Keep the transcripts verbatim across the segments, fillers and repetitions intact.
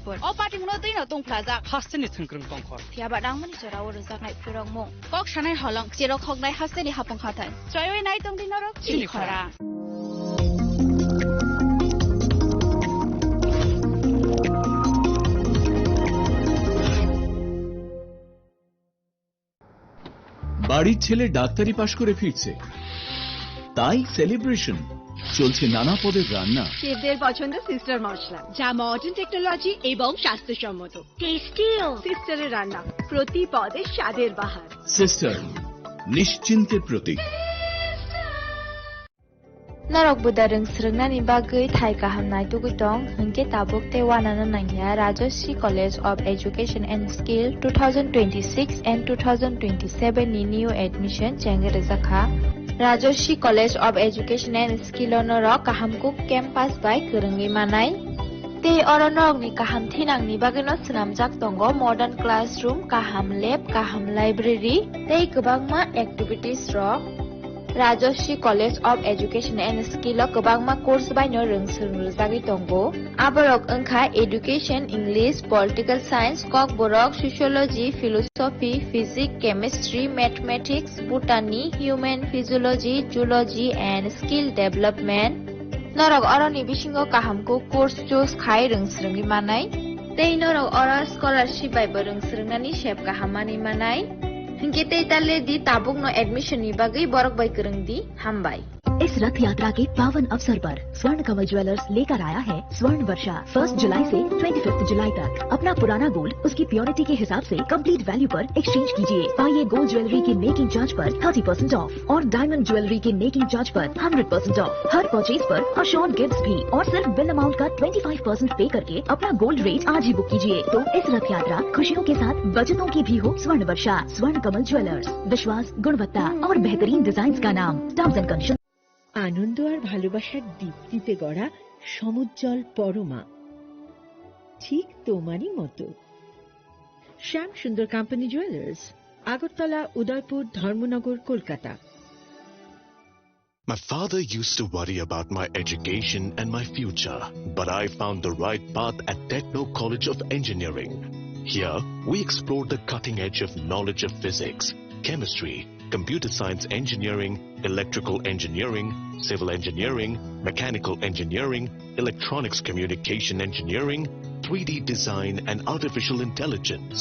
O patimungno twino tungphlajak. Hasteni thwngkwrwng tongkhor. Phiya ba nangmani jorao rwjaknai phwrwngmung. Kok sanai holong, cherok hoknai hasteni hapung hathai. Chwraiwi nai tongdi norok chini chini khorang. Khorang. বাড়ির ছেলে ডাক্তারি পাশ করে ফিরছে, তাই সেলিব্রেশন। চলছে নানা পদের রান্না। শেফদের পছন্দ সিস্টার মশলা, যা মডার্ন টেকনোলজি এবং স্বাস্থ্যসম্মত। টেস্টিও। সিস্টারের রান্না, প্রতি পদে স্বাদের বাহার। সিস্টার, নিশ্চিন্তের প্রতীক। Norok buda rwng swrwngnani bagwi thai kaham naitugwi tong, hwnkhe tabuk tei uanano nangya Rajashree College of Education and Skill two thousand twenty-six and two thousand twenty-seven ni new admission chengwi rwjakha. Rajashree College of Education and Skill o norok kaham kuk campus bai kwrwngwi manai. Tei oro norokni kaham thinangni bagwino swnamjak tongo modern classroom, kaham lab, kaham library tei kwbangma activities rok. Rajashree College of Education and Skill o kwbangma course baino rwng swrwng rwjagwi tongo. Aborok wngkha Education, English, Political Science, Kokborok, Sociology, Philosophy, Physics, Chemistry, Mathematics, Botany, Human Physiology, Zoology and Skill Development. Norok oroni bisingo kaham kuk course choose khai rwng swrwngwi manai. Tei norok oro scholarship bai bo rwng swrwngnani sep kaham manwi manai. Hinkhe tei ta le di tabukno admission ni bagwi borok bai kwrwng di. Hambai. इस रथ यात्रा के पावन अवसर पर स्वर्ण कमल ज्वेलर्स लेकर आया है स्वर्ण वर्षा। फर्स्ट जुलाई से ट्वेंटी फिफ्थ जुलाई तक अपना पुराना गोल्ड उसकी प्योरिटी के हिसाब से कंप्लीट वैल्यू पर एक्सचेंज कीजिए। पाइए गोल्ड ज्वेलरी की मेकिंग चार्ज पर थर्टी परसेंट ऑफ और डायमंड ज्वेलरी की मेकिंग चार्ज पर हंड्रेड परसेंट ऑफ। हर परचेज पर अश्योर्ड गिफ्ट्स भी और सिर्फ बिल अमाउंट का ट्वेंटी फ़ाइव परसेंट पे करके अपना गोल्ड रेट आज ही बुक कीजिए। तो इस रथ यात्रा खुशियों के साथ बचतों की भी हो स्वर्ण वर्षा। स्वर्ण कमल ज्वेलर्स, विश्वास, गुणवत्ता और बेहतरीन डिजाइन का नाम। Terms and condition. আনন্দ আর ভালোবাসার দীপ্তিতে গড়া সমুজ্জ্বল পরমা, ঠিক তোমারই মতো। শ্যাম সুন্দর কোম্পানি জুয়েলার্স, আগরতলা, উদয়পুর, ধর্মনগর, Kolkata. My father used to worry about my education and my future, but I found the right path at Techno College of Engineering. Here, we explore the cutting edge of knowledge of physics, chemistry, computer science engineering, electrical engineering, civil engineering, mechanical engineering, electronics communication engineering, three D design, and artificial intelligence.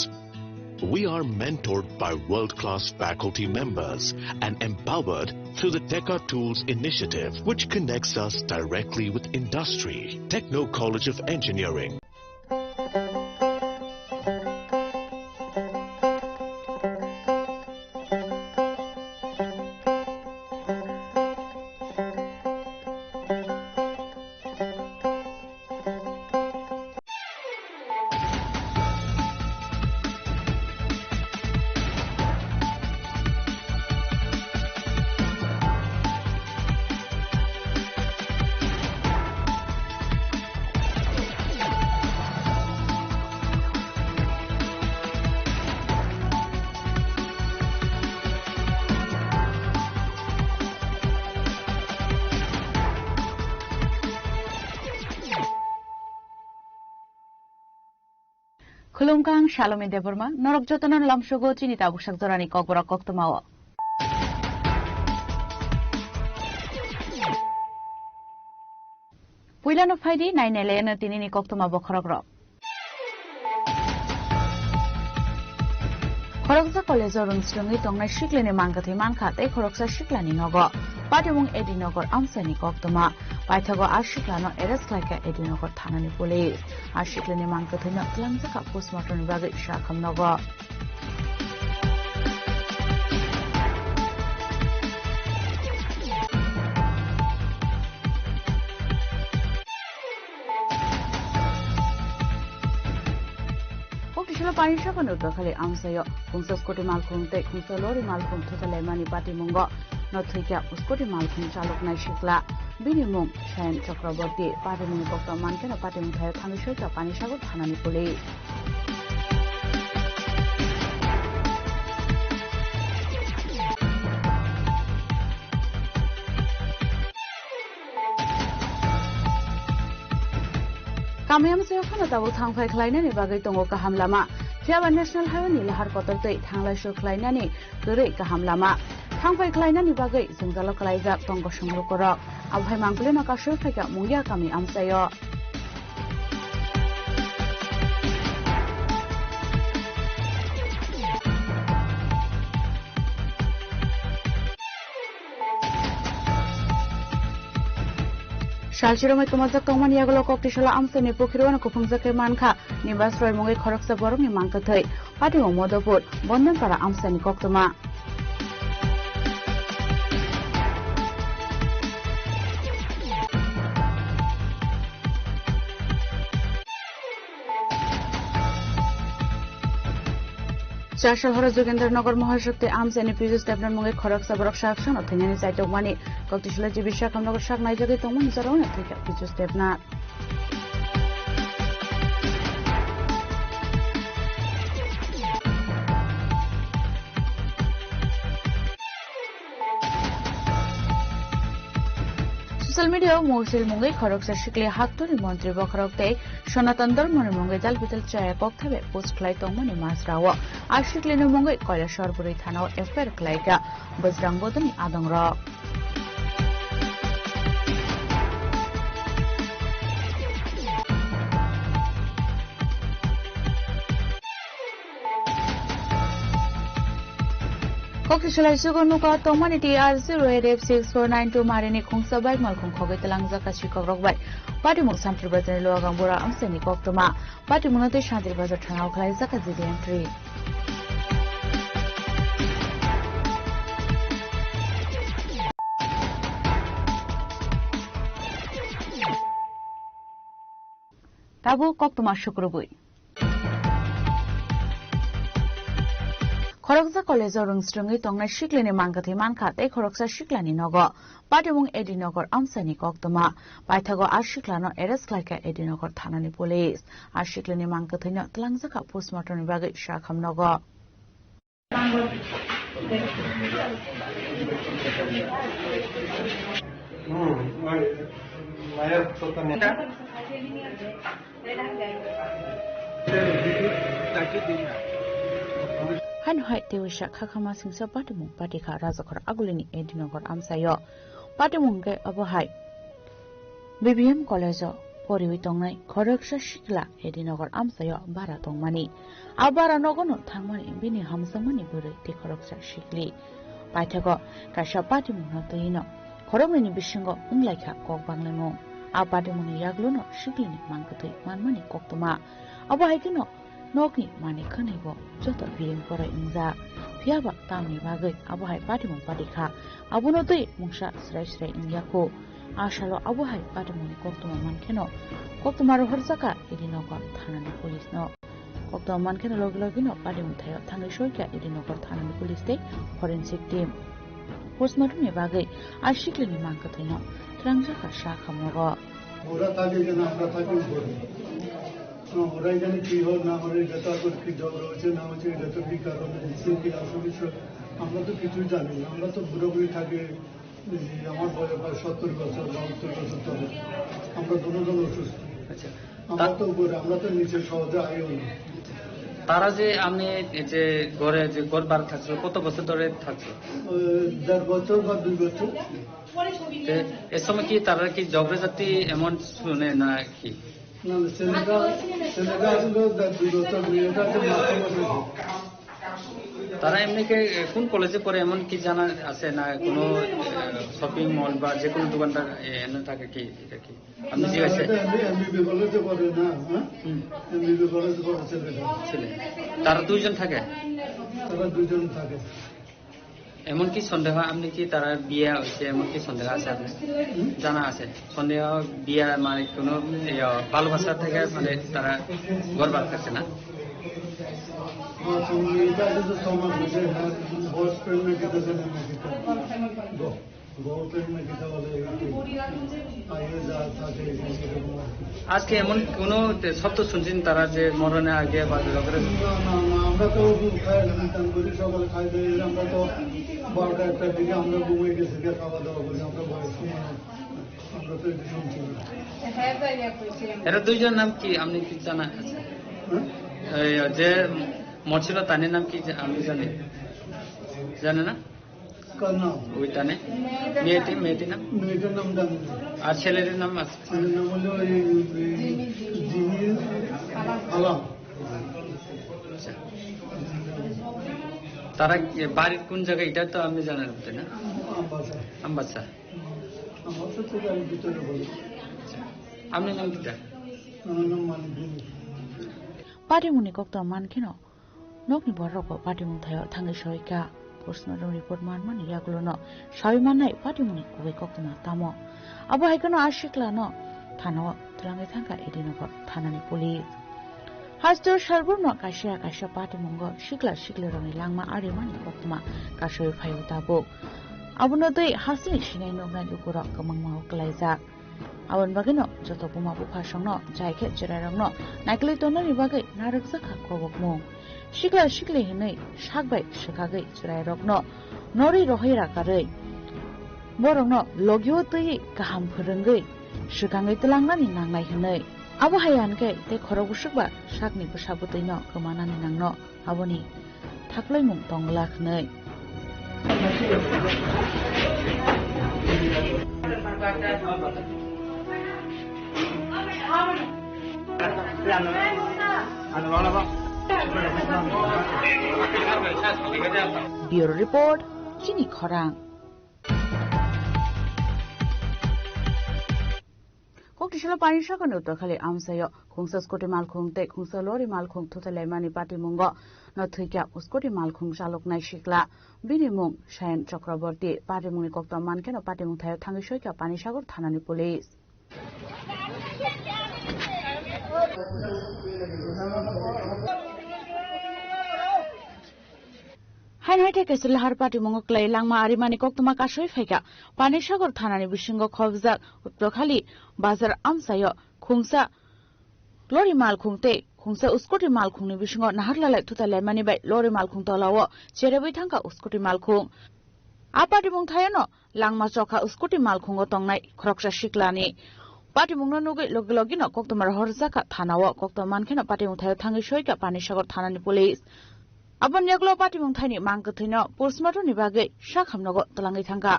We are mentored by world-class faculty members and empowered through the Teka Tools initiative, which connects us directly with industry. Techno College of Engineering. Khulumkha, ang Salome Debbarma, norok jotono lamsogo chini tabuksak jorani kokborok koktwmao. Puilano phaidi, nainai laino tinini koktwma bokhorokrok. Khoroksa college-o rwng swrwngwi tongnai siklini mankwthwi mankha tei khoroksa siklani nogo. Patimung A D Nogor amchaini koktwma. Paithago a siklano arrest khlaikha A D Nogor thanani police. A siklini mankwthwino twlangjakha postmortemni bagwi sakham nogo. Kokisalo Panisagor Uttarkhali amchaio khungsa scooty malkhung tei khungsa lorry malkhung thutalaimani patimungo no thwikha scooty malkhung chaloknai sikla. Bini mung Sayan Chakraborty. Patimungni koktwma mankheno patimung thaio thangwi soika Panisagor thanani police. Amyang se phano tabuk thangphai khlainani bagwi tongo kaham lama. Phiya ba National Highway ni lahar kotor twi thanglai sur khlainani kwrwi kaham lama. Thangphai khlainani bagwi jwngjalo kwlaijak tongo sumrukorok. Abo hai mangpili no kasui phaikha Mungia kami amchaio. Salchiromwi kwmajak tongmani yagulo Koktisala amchaini pukhirwano kuphungjak khe mankha Nibas Roy mungwi khoroksa borokni mangkwthwi. Patimung Modopur, Bondanpara amchaini koktwma. Chasal horo Jogendra Nagar Mahashakti amchaini Piju Stepnar mungwi khoroksa borok sak sano thwinani chaitokmani. Koktisala G B Shakham Nagar sak naijagwi tongmani jorao no thwikha Piju Stepnar. Social media o Mosil mungwi khoroksa sikli haktoni montri bokhorok tei Sanatan Dharmani mungwi dal bidal chaya kok thabe post khlai tongmani masrao. A siklini mungwi Kailasor bwrwi thanao F I R khlaikha Bwsrang Bodoni adongrok. Kokti salai sugo nuka tongmani T R zero eight F six four nine two marini khungsa bike malkhung khogwi tlangjak ka sikok rok bai. Patimung Santri Bazar ni Luagang Bura amsani koktwma. Patimung no tei Santri Bazar thana o khlai jaka G D M three. Tabuk koktwma sukrubwi. Khoroksa college-o rwngsrwngwi tongnai siklini mangkwthwi mankha tei khoroksa siklani nogo. Patimung A D Nagar amchaini koktwma. Paithago a siklano arrest khlaikha A D Nagar thanani police. A siklini mangkwthwino twlangjakha postmortemni bagwi sakham nogo. Haino hai teiwisa khakhama singsa patimung patikha Rajakhor agulini A D Nagar amchaio. Patimung hwnkhe obo hai B B M college-o poriwi tongnai khoroksa sikla A D Nagar amchaio bara tongmani. A bara nogono thangmani bini hamjakmani bwrwi tei khoroksa sikli. Paithago kaisa patimungno twiwi no khoroknwini bisingo wnglaikha kok banglaimung. A patimungni yagluno siklini mangkwthwi manmani koktwma. Abo hai kheno nokni manwi khwnwibo joto biring korai wngjak. Phiya ba tamni bagwi abo hai patimung patikha. Abono twi mungsa srai srai wngya kho. A salo abo hai patimungni koktwma mankheno koktwma rohorjakha A D Nagar thanani police no. Koktwma mankheno logi logi no patimung thaio thangwi soikha A D Nagar thanani police tei forensic team. Postmortem ni bagwi a siklini mangkwthwino twlangjakha sakham nogo. ওরা থাকে এখানে, আমরা থাকি উপরে। হ্যাঁ, ওরা এখানে কি হয় না হয়, এটা তো এখন কি ঝগড়া হয়েছে না হয়েছে, এটা তো কি কারণে দিচ্ছে, কি অসুবিধা, আমরা তো কিছুই জানি না। আমরা তো ঘুরাঘুরি থাকি, এই যে আমার বয়স প্রায় সত্তর বছর, বাহাত্তর বছর চলে। আমরা দুজন অসুস্থ। আচ্ছা। আমরা তো উপরে, আমরা তো নিচে সহজে আইও না। তারা যে আপনি এই যে ঘরে, যে ঘর ভাড়া থাকছিল, কত বছর ধরে থাকছিল? ওই দেড় বছর বা দুই বছর। তে, এ সময় কি তারা কি ঝগড়াঝাটি এমন শুনে না কি? না, না, ছেলেটা, ছেলেটা আসলে দেড় দুই বছর, মেয়েটা আছে মাত্র বছর। তারা এমনি কি, এ, কোন কলেজে পড়ে এমন কি জানা আছে না? কোনো, এ, শপিং মল বা যে কোনো দোকানদার, এ, এনে থাকে কি? এটা কি? আপনি না, জিজ্ঞাসা এটা এমনি এমবিবি কলেজে পড়ে না, হ্যাঁ? হুম। এমবিবি কলেজে পড়ে ছেলেটা। ছেলে। তারা দুইজন থাকে? তারা দুইজন থাকে। এমন কি সন্দেহ, আপনি কি তারা বিয়ে হয়েছে, এমন কি সন্দেহ আছে আপনার? হুম? জানা আছে? সন্দেহ, বিয়ে মানে কোনো, ইয়ে, ভালোবাসা থেকে মানে তারা ঘর বার করছে না? হ্যাঁ, সন্দেহ, এটা আছে তো সমাজ আছে, হ্যাঁ, বয়স প্রেম না কিতা জানে না কিতা। ব-, বউ প্রেম না কিতা বলে, এই কি? আগে যা থাকে, এরকম আর কি। আজকে এমন কোনো তে-, শব্দ শুনছেন তারা যে মরণে আগে বা এরকম? না, না, না, আমরা তো ওরকম খাই না, নিতাম করি, সকালে খাই দাই, আমরা তো বারোটা একটার দিকে আমরা ঘুমিয়ে গেছি, গিয়ে খাওয়া দাওয়া করি, আমরা বয়স্ক মানুষ। এরা দুইজন নাম কি? আপনি কি জানা আছে? হ্যাঁ? এই যে মরছিল, তার নাম কি জা-, আপনি জানেন? জানে না? কার নাম? ওই তানে? মেয়েটি, মেয়েটির নাম? মেয়েটার নাম জানি না। আর ছেলেটির নাম আছে? ছেলের নাম হলো এই, এই জিমি আলাম। আচ্ছা। তারা কি, বাড়ির কোন জায়গায়, এটা তো আপনি জানেন, তাই না? আমবাসা। আমবাসা। আমবাসা থেকে আমি ভিতরে বলি। আপনার নাম কিতা? আমার নাম মানিক দেবী। Patimungni kokto mankheno, nokni borok bo patimung thaio thangwi soika. Postmortem report manmani yagulono sawi mannai patimungni kubui koktoma tamo. Abo hai kheno a siklano thanao twlangwi thangkha Edinagar thanani police. Hasteo Sarbumno kaisa kaisa patimungo sikla siklirokni langma arimani koktoma kasui phaio tabuk. Abono twi hasteni sinai nuknai lukurok kwbangma kwlaijak. Aboni bagwino joto buma buphasongno jai khe chwrairokno naikolwi tonnani bagwi narwkjakha kobokmung. Sikla sikli hwnwi sak bai swkagwi chwrairokno norwi rohoi rakarwi borokno logio twiwi kaham phwrwngwi swkangwi twlangnani nangnai hwnwi. Abo hai ya hwnkhe tei khorok bwswk ba sakni bwsa bwtwino kwmanani nangno. Aboni thaklaimung tongla hwnwi. Bureau Report, Chini Khorang. Kokthosalo Panisagarni uttor khali amchaio khungsa scooty malkhung tei khungsa lorry malkhung thutai laimani patimungo no thwikha scooty malkhung chaloknai sikla. Bini mung Sayan Chakraborty. Patimungni koktom mankheno patimung thaio thangwi soikha Panisagar thanani police. Haino hai khe Kesari Lahar patimungo kwlai langma arimani koktwma kasui phaikha. Panisagar thanani bisingo khobjak Uttorkhali bazar amchaio khungsa lorry malkhung tei khungsa scooty malkhungni bisingo nahar lalai thutai laimani bai lorry malkhung tolao cherebwi thangkha scooty malkhung. A patimung thaiono langma chokha scooty malkhungo tongnai khoroksa siklani. Patimungno nugwi logi logino koktwma rohorjakha thanao. Koktwma mankheno patimung thaio thangwi soikha Panisagar thanani police. Aboni yagulo patimung thaini mang kwthwino postmortemni bagwi sakhamnogo twlangwi thangkha.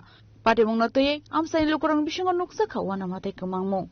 Patimungno twiwi amchaini lukurokni bisingo nukjakha uanama tei kwmangmung.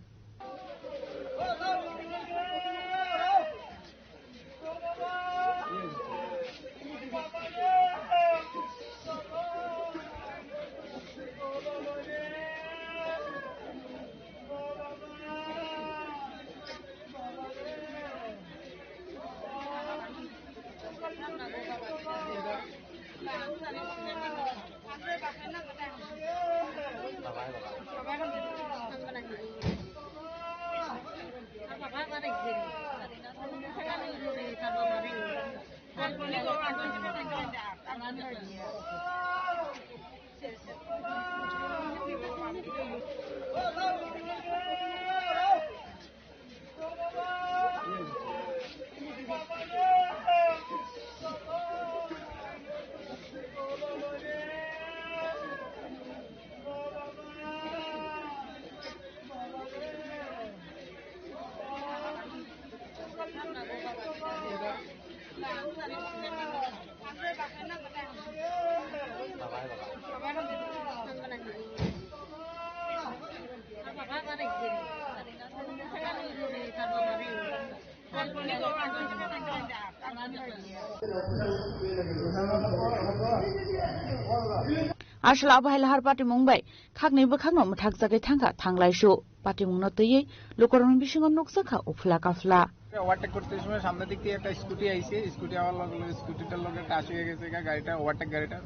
Aswla abo hai lahar patimung bai khakni bwkhakno mwthakjagwi thangkha thanglaisu. Patimungno twiwi lukurokni bisingo nukjakha uphla kaphla. Overtake করতে সময় সামনের দিক থেকে একটা স্কুটি আইছে, scooty hour লগে লগে স্কুটিটার লগে টাচ হয়ে গেছে গা গাড়িটা, ওভারটেক গাড়িটা।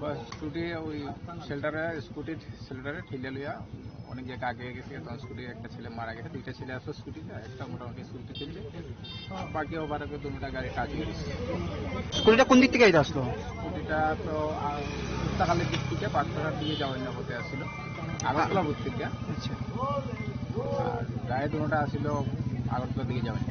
বাস স্কুটি ওই শেল্টারে, স্কুটির শেল্টারে ঠেলে লইয়া অনেক জায়গা আগে গেছে, তখন স্কুটির একটা ছেলে মারা গেছে, দুইটা ছেলে আসলো স্কুটিতে, একটা মোটামুটি স্কুটি চলছে, বাকি ওভারটেক দুটা গাড়ি টাচ হয়ে গেছে। স্কুটিটা কোন দিক থেকে আইতে আসলো? স্কুটিটা তো, আহ, উত্তাকালের দিক থেকে পাঁচতলার দিকে যাওয়ার পথে আসছিল, আগরতলা রোড থেকে। আচ্ছা। আর গায়ে দুটোটা আসছিল আগরতলার দিকে যাওয়ার।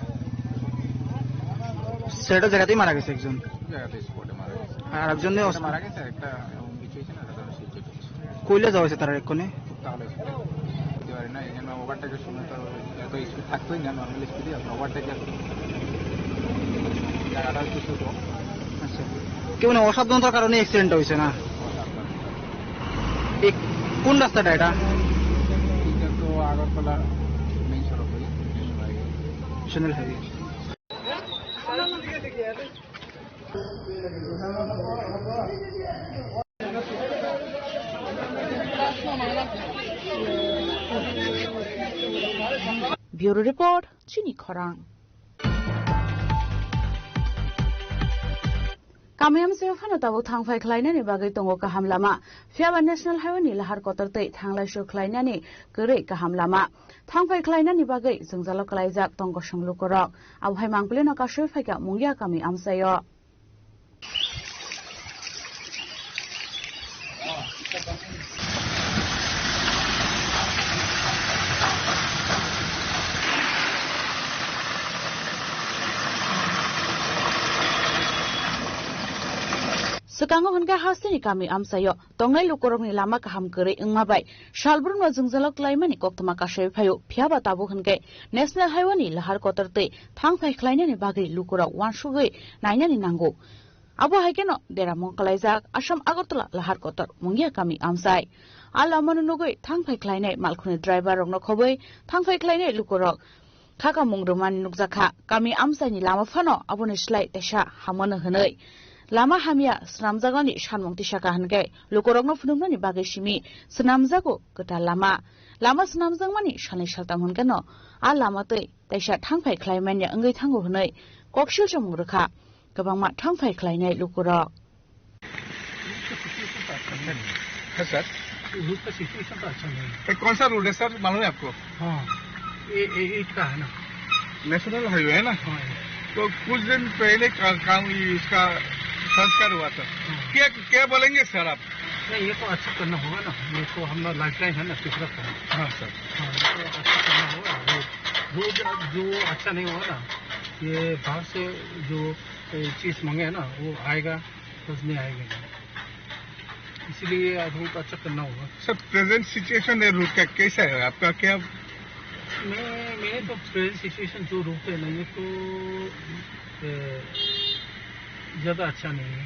সেটা জায়গাতেই মারা গেছে একজন। জায়গাতে স্পটে মারা গেছে। আর একজন একটা মারা গেছে, একটা এমন কিছু হয়েছে না, একটা ধরো সিট চেপে গেছে। কইলে যাওয়া হয়েছে তারা এক্ষুনি? উত্তাকালে স্কুলে। পারি না, এখানে ওভারটেকের সময় তো এত স্পিড থাকতোই না, নর্মাল স্পিডে আমরা ওভারটেকের জায়গাটা একটু ছোট। আচ্ছা, কি মানে অসাবধানতার কারণে অ্যাক্সিডেন্টটা হয়েছে না? এই কোন রাস্তাটা এটা? এটা তো আগরতলা মেইন সড়ক হয়ে national highway. National highway. Bureau Report, Chini Khorang. Kami amchaio phano tabuk thangphai khlainani bagwi tongo kaham lama. Phiyaba National Highway ni lahar kotor tei thanglai su khlainani kwrwi kaham lama. Thangphai khlainani bagwi jwngjalo klaijak tong kosong lukurok. Abohai mangpili no kasui phaikha Mungia kami amchaio. Swkango hwnkhe hasteni kami amchaio tongnai lukurokni lama kaham kwrwi wngma bai salbrumno jwngjalo klaimani koktwma kasui phaio, phiyaba tabuk hwnkhe National Highway ni lahar kotor tei thangphai khlainani bagwi lukurok uansugwi nainani nango. Abo hai kheno deramung kalaijak Assam Agartala lahar kotor Mungia kami amchai. A lamano nugwi thangphai khlainai malkhungni driver rokno khobwi thangphai khlainai lukurok khakamung rwmani nukjakha. Kami amchaini lama phano aboni slai teisa hamono hwnwi lama hamya swnamjaknani sanmung tisaka hwnkhe lukurokno phunuknani bagwi simi swnamjago kwtal lama. Lama swnamjakmani salnwi saltam hwnkhe no a lama twi teisa thangphai khlai manya wngwi thango hwnwi koksil samung rwkha kwbangma thangphai khlainai lukurok. है sir. Road का सिचुएशन तो अच्छा नहीं है। ये कौन सा रोड है सर, मालूम है आपको? हाँ, ये, ये ईट का है ना। नेशनल हाईवे है ना? हाँ, ये। तो कुछ दिन पहले का, काम, ये इसका संस्कार हुआ था। हाँ। क्या, क्या बोलेंगे सर आप? नहीं, ये तो अच्छा करना होगा ना, ये तो हमारा लाइफलाइन है ना, तीसरा का। हाँ सर। हाँ, ये तो अच्छा करना होगा। रोड, रोड जो अच्छा नहीं होगा ना, ये बाहर से जो, ए, चीज मांगे है ना, वो आएगा। कुछ नहीं आएगा। इसीलिए आप लोग को अच्छा करना होगा। सर, प्रेजेंट सिचुएशन है रोड का, कैसा है आपका, क्या? मैं, मैंने तो प्रेजेंट सिचुएशन जो रोड है ना, ये तो, ए, ज़्यादा अच्छा नहीं है।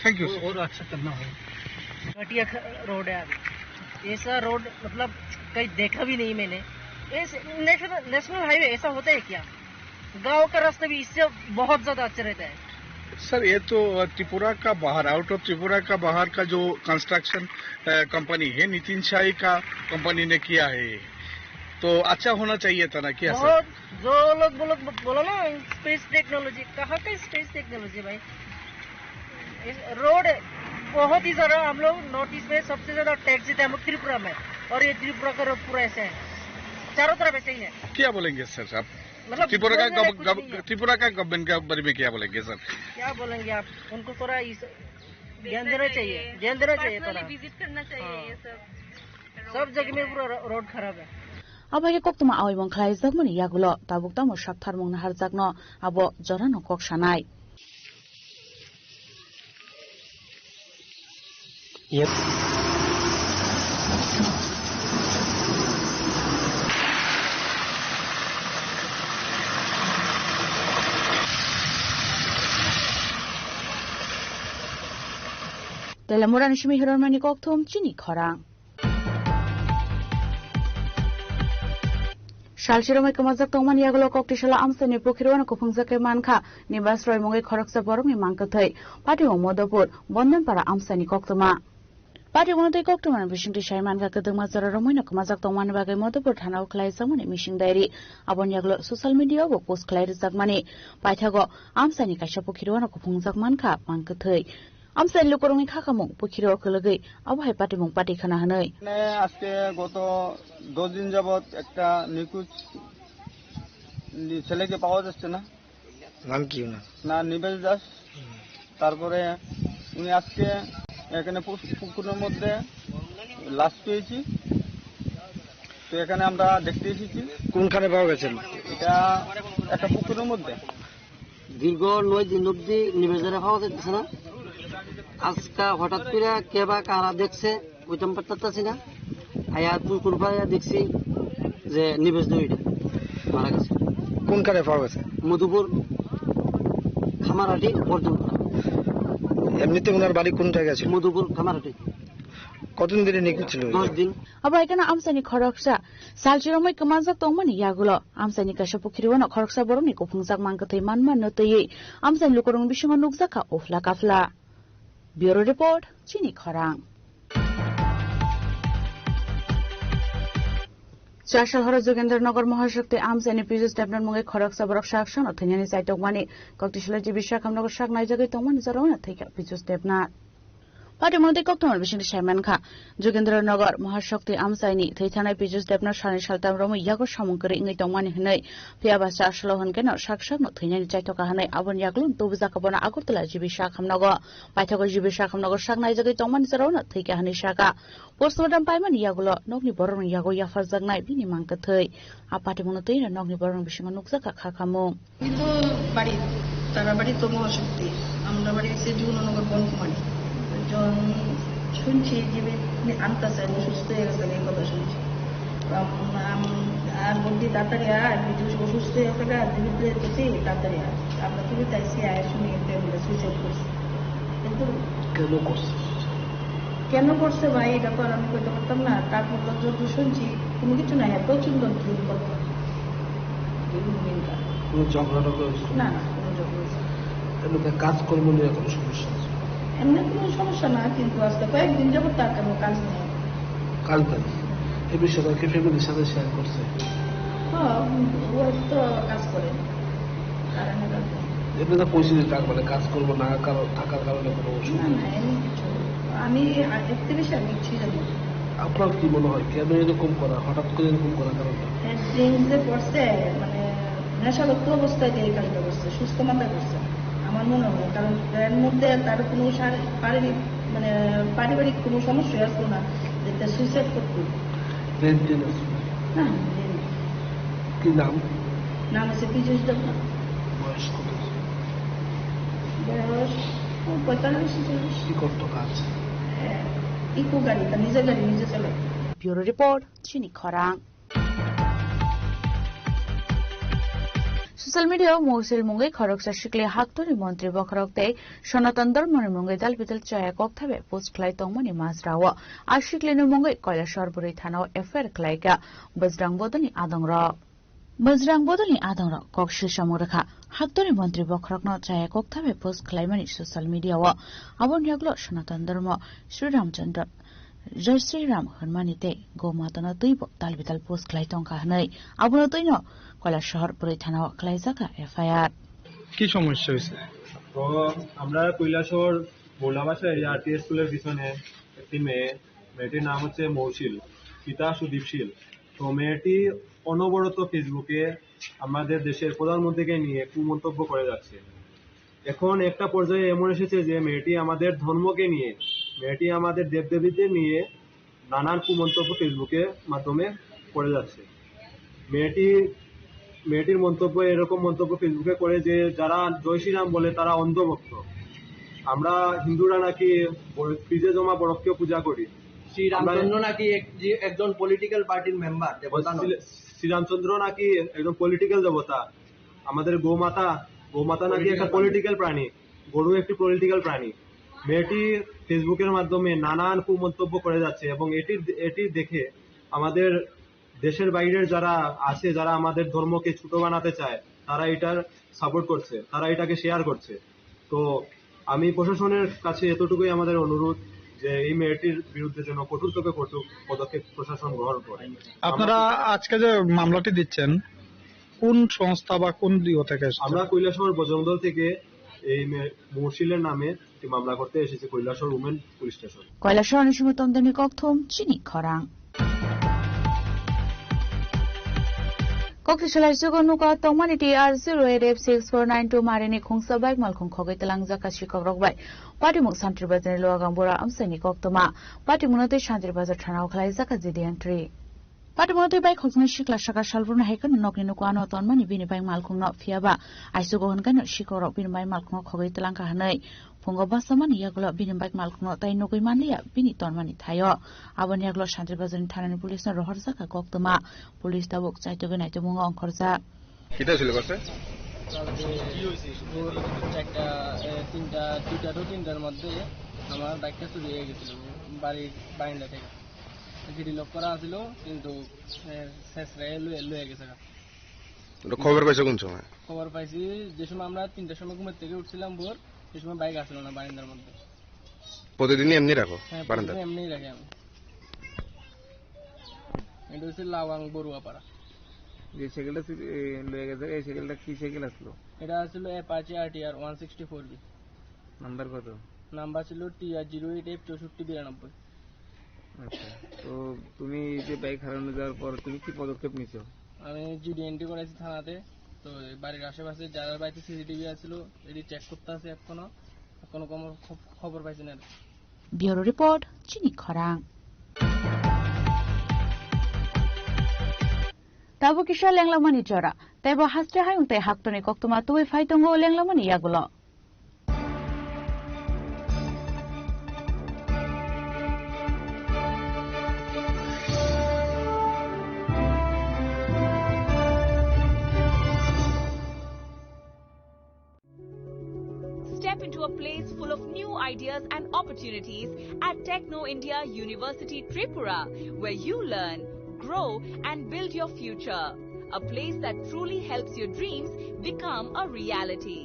Thank you, sir. और अच्छा करना होगा। घटिया ख-, रोड है अभी। ऐसा रोड मतलब कहीं देखा भी नहीं मैंने। ऐसे नेशनल, नेशनल हाईवे ऐसा होता है क्या? गांव का रास्ता भी इससे बहुत ज्यादा अच्छा रहता है। सर, ये तो त्रिपुरा का बाहर, आउट ऑफ त्रिपुरा का बाहर का जो कंस्ट्रक्शन, अ, कंपनी है, नितिन शाही का कंपनी ने किया है ये। तो अच्छा होना चाहिए था ना क्या सर? बहुत, जो लोग बोलो, बोलो ना स्पेस टेक्नोलॉजी, कहाँ का स्पेस टेक्नोलॉजी भाई? इस रोड बहुत ही ज्यादा, हम लोग नॉर्थ ईस्ट में सबसे ज्यादा टैक्स देते हैं हम लोग त्रिपुरा में, और ये त्रिपुरा का रोड पूरा ऐसे है, चारों तरफ ऐसे ही है। क्या बोलेंगे सर आप? मतलब त्रिपुरा का बोलने लायक गव-, कुछ गव-, नहीं है। त्रिपुरा का गवर्नमेंट के बारे में क्या बोलेंगे सर? क्या बोलेंगे आप? उनको थोड़ा इस ज्ञान देना चाहिए, ज्ञान देना चाहिए थोड़ा। पर्सनली विजिट करना चाहिए। हाँ। ये सब सब जगह में पूरा रो-, रोड खराब है। Abo hai khe koktwma awi mung khlai jakmani yagulo tabuk tamo saktharmung naharjakno abo jorano kok sanai. Telamurani simi hirormani kokthum chini khorang. Salsiromwi kwmajak tongmani yagulo koktisalo amchaini pukhirwano kuphungjak khe mankha Nibas Roy mungwi khoroksa borokni mangkwthwi. Patimung Modopur, Bondenpara amchaini koktwma. Patimung tei koktwmani bisingtwi sai mankha kwdwkma jora romwino kwmajak tongmani bagwi Modopur thanao khlaijakmani mising diary. Aboni yagulo social media-o bo post khlai rwjakmani. Paithago amchaini kaisa pukhirwano kuphungjak mankha mangkwthwi. Amchaini lukurokni khakamung pukhirok kwlwgwi abo hai patimung pati khwna hwnwi. মানে আজকে গত দশ দিন যাবত একটা নিখোঁজ ছেলেকে পাওয়া যাচ্ছে না। নাম কি ওনার? না, নিবেশ দাস। তারপরে উনি আজকে এখানে পু-, পুকুরের মধ্যে লাশ পেয়েছি, তো এখানে আমরা দেখতে এসেছি। কোনখানে পাওয়া গেছেন? এটা একটা পুকুরের মধ্যে। দীর্ঘ নয় দিন অবধি নিবেশ দারে পাওয়া যাইতেছে না। আজকে হঠাৎ করে কে বা কারা দেখছে, ওইটা আমি পারতাছি না। আয়া তুলকুর পায়া দেখছি যে নিবেশ দইটা মারা গেছে। কোন কারে পাওয়া গেছে? মধুপুর খামারহাটি বর্ধমান। এমনিতে ওনার বাড়ি কোন জায়গায় ছিল? মধুপুর খামারহাটি। কতদিন ধরে নিখোঁজ ছিল? দশ দিন। Abo hai kheno amchaini khoroksa salchiromwi kwmajak tongmani yagulo amchaini kaisa pukhiriono khoroksa borokni kuphungjak mangkwthwi manma no twiwi amchaini lukurokni bisingo nukjakha uphla kaphla. Bureau Report, Chini Khorang. Chasal horo Jogendra Nagar Mahashakti Amchaini Pijus Debnath mungwi khoroksa borok sak sakno thwinani chaitokmani, Koktisala G B Sakhamnagar sak naijagwi tongmani jorao no thwikha Pijus Debnath. Patimung tei kokthumani bisingtwi saimankha, Jogendra Nagar Mahashakti Amchaini thwithanai Pijus Debnath salni saltam romwi yago samung kwrwi wngwi tongmani hwnwi, phiyaba chasalo hwnkhe no sak sakno thwinani chaitokha hwnwi aboni yagulo tubujakha bono Agartala G B Sakhamnago. Paithago G B Sakhamnago sak naijagwi tongmani jorao no thwikha hwnwi sakha. Postmortem paimani yagulo nokni borokni yago yapharjaknai bini mang kwthwi. A patimungno twi nokni borokni bisingo nukjakha kha khamung. কিন্তু বাড়ি, তারা বাড়ি তো মহাশক্তি, আমরা বাড়ি হচ্ছে জীবননগর বনকুমারী। যখন শুনছি যে উনি আনতেছে, উনি অসুস্থ হয়ে গেছে, এই কথা শুনছি। তো আম-, আম-, আর বলছি, "তাড়াতাড়ি আয়, বিটু অসুস্থ হয়ে গেছে, আর বিটু হয়ে গেছে, তাড়াতাড়ি আয়।" আমরা খুবই চাইছি, আয় শুনি একটা অ্যাম্বুলেন্স সুইচ অফ করছে। কিন্তু কেন করছে? কেন করছে ভাই, এটা তো আর আমি কইতে পারতাম না। তারপর তো যত শুনছি, কোনো কিছু নাই, প্রচুর লোক ভিড় করতো। ভিড় ভিড় করে। কোনো ঝগড়া টগড়া হয়েছিল? না, না, কোনো ঝগড়া হয়েছে না। এমনিতে কাজকর্ম নিয়ে কোনো সমস্যা আছে? এমনি কোনো সমস্যা না, কিন্তু আজকে কয়েকদিন যাবত তার কোনো কাজ নেই। কাজ নেই? এই বিষয়টা কি ফ্যামিলির সাথে শেয়ার করছে? হ্যাঁ, ও তো কাজ করে। কারণে কাজ করে। এমনি তো কইছিল যে তার মানে কাজকর্ম না কারো-, থাকার কারণে কোনো না, অসুবিধা না, নেই। এমনি কিছু না। আমি আ-, এর থেকে বেশি আমি কিছুই জানি না। আপনার কি মনে হয় কেন এরকম করা, হঠাৎ করে এরকম করার কারণটা? হ্যাঁ, ড্রিঙ্কসে পড়ছে, মানে নেশাগ্রস্ত অবস্থায় যে এই কাজটা করছে, সুস্থ মাথায় করছে। আমার মনে হয়, কারণ এর মধ্যে তার কোনো শারীরিক, পারিবারিক, মানে পারিবারিক কোনো সমস্যা আসলো না, যে তার সুইসাইড করতো। ব্রেন টিউমার ছিল। না, ব্রেন। কি নাম? নাম হচ্ছে পীযুষ দেবনাথ। বয়স কত? বয়স ও পঁয়তাল্লিশ, ছেচল্লিশ। কি করতো কাজ? হ্যাঁ, ইকো গাড়ি, তার নিজের গাড়ি নিজে চালায়। Bureau Report, Chini Khorang. Social media o Mosil mungwi khoroksa sikli haktorni montri bokhorok tei Sanatan Dharmani mungwi dal bidal chaya kokthabe post khlai tongmani majra o a siklini mungwi Kailasor bwrwi thana o F I R khlaikha Bajrang Bodolni adongrok. Bajrang Bodolni adongrok kok silsamung rwkha haktorni montri bokhorokno chaya kokthabe post khlaimani social media o. Aboni yagulo Sanatan Dharma Sri Ramchandra Jai Shri Ram hwnmani tei Go Matano twibo tal bital post khlai tongkha hwnwi abono twino Kailasahar bwrwi thanao khlaijakha F I R. কি সমস্যা হয়েছে? তো আমরা কৈলাসহর মৌলাবাসা area RT স্কুলের পিছনে একটি মেয়ে, মেয়েটির নাম হচ্ছে মৌশিল, পিতা সুদীপ শীল। তো মেয়েটি অনবরত ফেসবুকে আমাদের দেশের প্রধানমন্ত্রীকে নিয়ে কুমন্তব্য করে যাচ্ছে। এখন একটা পর্যায়ে এমন এসেছে যে মেয়েটি আমাদের ধর্মকে নিয়ে, মেয়েটি আমাদের দেবদেবীদের নিয়ে নানান কুমন্তব্য ফেসবুকের মাধ্যমে করে যাচ্ছে। মেয়েটি, মেয়েটির মন্তব্য, এরকম মন্তব্য ফেসবুকে করে যে যারা জয় শ্রীরাম বলে তারা অন্ধভক্ত। আমরা হিন্দুরা নাকি ব-, ফ্রিজে জমা বরফকেও পূজা করি। শ্রী আমরা রামচন্দ্র নাকি এক-, যে একজন পলিটিক্যাল পার্টির মেম্বার, দেবতা নয়। শ্রী, শ্রীরামচন্দ্র নাকি একজন পলিটিক্যাল দেবতা। আমাদের গোমাতা, গোমাতা নাকি একটা পলিটিক্যাল প্রাণী, গরু একটি পলিটিক্যাল প্রাণী। মেয়েটি ফেসবুকের মাধ্যমে নানান কুমন্তব্য করে যাচ্ছে এবং এটি, এটি দেখে আমাদের দেশের বাইরের যারা আছে, যারা আমাদের ধর্মকে ছোট বানাতে চায়, তারা এটার সাপোর্ট করছে, তারা এটাকে শেয়ার করছে। তো আমি প্রশাসনের কাছে এতটুকুই আমাদের অনুরোধ যে এই মেয়েটির বিরুদ্ধে যেন কঠোর থেকে কঠোর পদক্ষেপ প্রশাসন গ্রহণ করে। আপনারা আজকে যে মামলাটি দিচ্ছেন, কোন সংস্থা বা কোন দিক থেকে এসেছে? আমরা কৈলাসহর বজরং দল থেকে এই মে-, মৌশিলের নামে একটি মামলা করতে এসেছি Kailashahar women police station. Kailasahar ni simi tongdeni kokthum Chini Khorang. Kokti salai sugo nuka tongmani T R zero eight F six four nine two marini khungsa bike malkhung khogwi twlangjak ka sikokrok bai. Patimung Santri Bazarni Luagang Bura amsaini koktwma. Patimungno tei Santri Bazar thanao khlaijak ka G D entry. Patimotwi bai khokjagwi sikla saka salbrumni hai kheno nokni nuko ano tonmani bini bai malkhungno, phiyaba aisugo hwnkhe no sikok rok bini bai malkhungo khogwi twlangkha hwnwi phungo bwsamani yagulo bini bai malkhungno tai nugwi manliya bini tonmani thaio. Aboni yagulo Santri Bazarni thanani police no rohorjakha koktwma. Police tabuk chaitogwi naitugmungo ongkhorjak. কিটা ছিল বাসে? কালকে ভোর চারটা, এ, তিনটা, দুইটা তো তিনটার মধ্যে আমার বাইকটা চুরি হয়ে গেছিল বাড়ির বারান্দা থেকে। সিডি লক করা ছিল, কিন্তু, এ, শেষরায় লয়ে, লয়ে গেছে গা। ওটা খবর পাইছো কোন সময়? খবর পাইছি যে সময় আমরা তিনটার সময় ঘুমের থেকে উঠছিলাম ভোর, সে সময় বাইক আসলো না বারান্দার মধ্যে। প্রতিদিনই এমনি রাখো হ্যাঁ, বারান্দায়? প্রতিদিন এমনিই রাখি আমি। এটা হচ্ছে লাওয়াং বড়ুয়াপাড়া। যে সাইকেলটা চুরি, এ, লয়ে গেছে, এই সাইকেলটা কি সাইকেল আসলো? এটা আসলো Apache RTR one sixty four B. Number কত? নাম্বার ছিল টিআর জিরো এইট এফ চৌষট্টি বিরানব্বই। আচ্ছা, তো তুমি এই যে বাইক হারানো যাওয়ার পর তুমি কি পদক্ষেপ নিছো? আমি জিডি এন্ট্রি করেছি থানাতে। তো এই বাড়ির আশেপাশে যারা বাড়িতে সিসিটিভি আছিল, এটি চেক করতে আছে এখনো, এখনো কোনো খব-, খবর পাইছি না। Bureau report, Chini Khorang. Tabuk kisa lenglamani jora, teibo haste hayung tei haktorni koktwma tubui phai tongo lenglamani yagulo. Step into a place full of new ideas and opportunities at Techno India University Tripura, where you learn, grow, and build your future. A place that truly helps your dreams become a reality.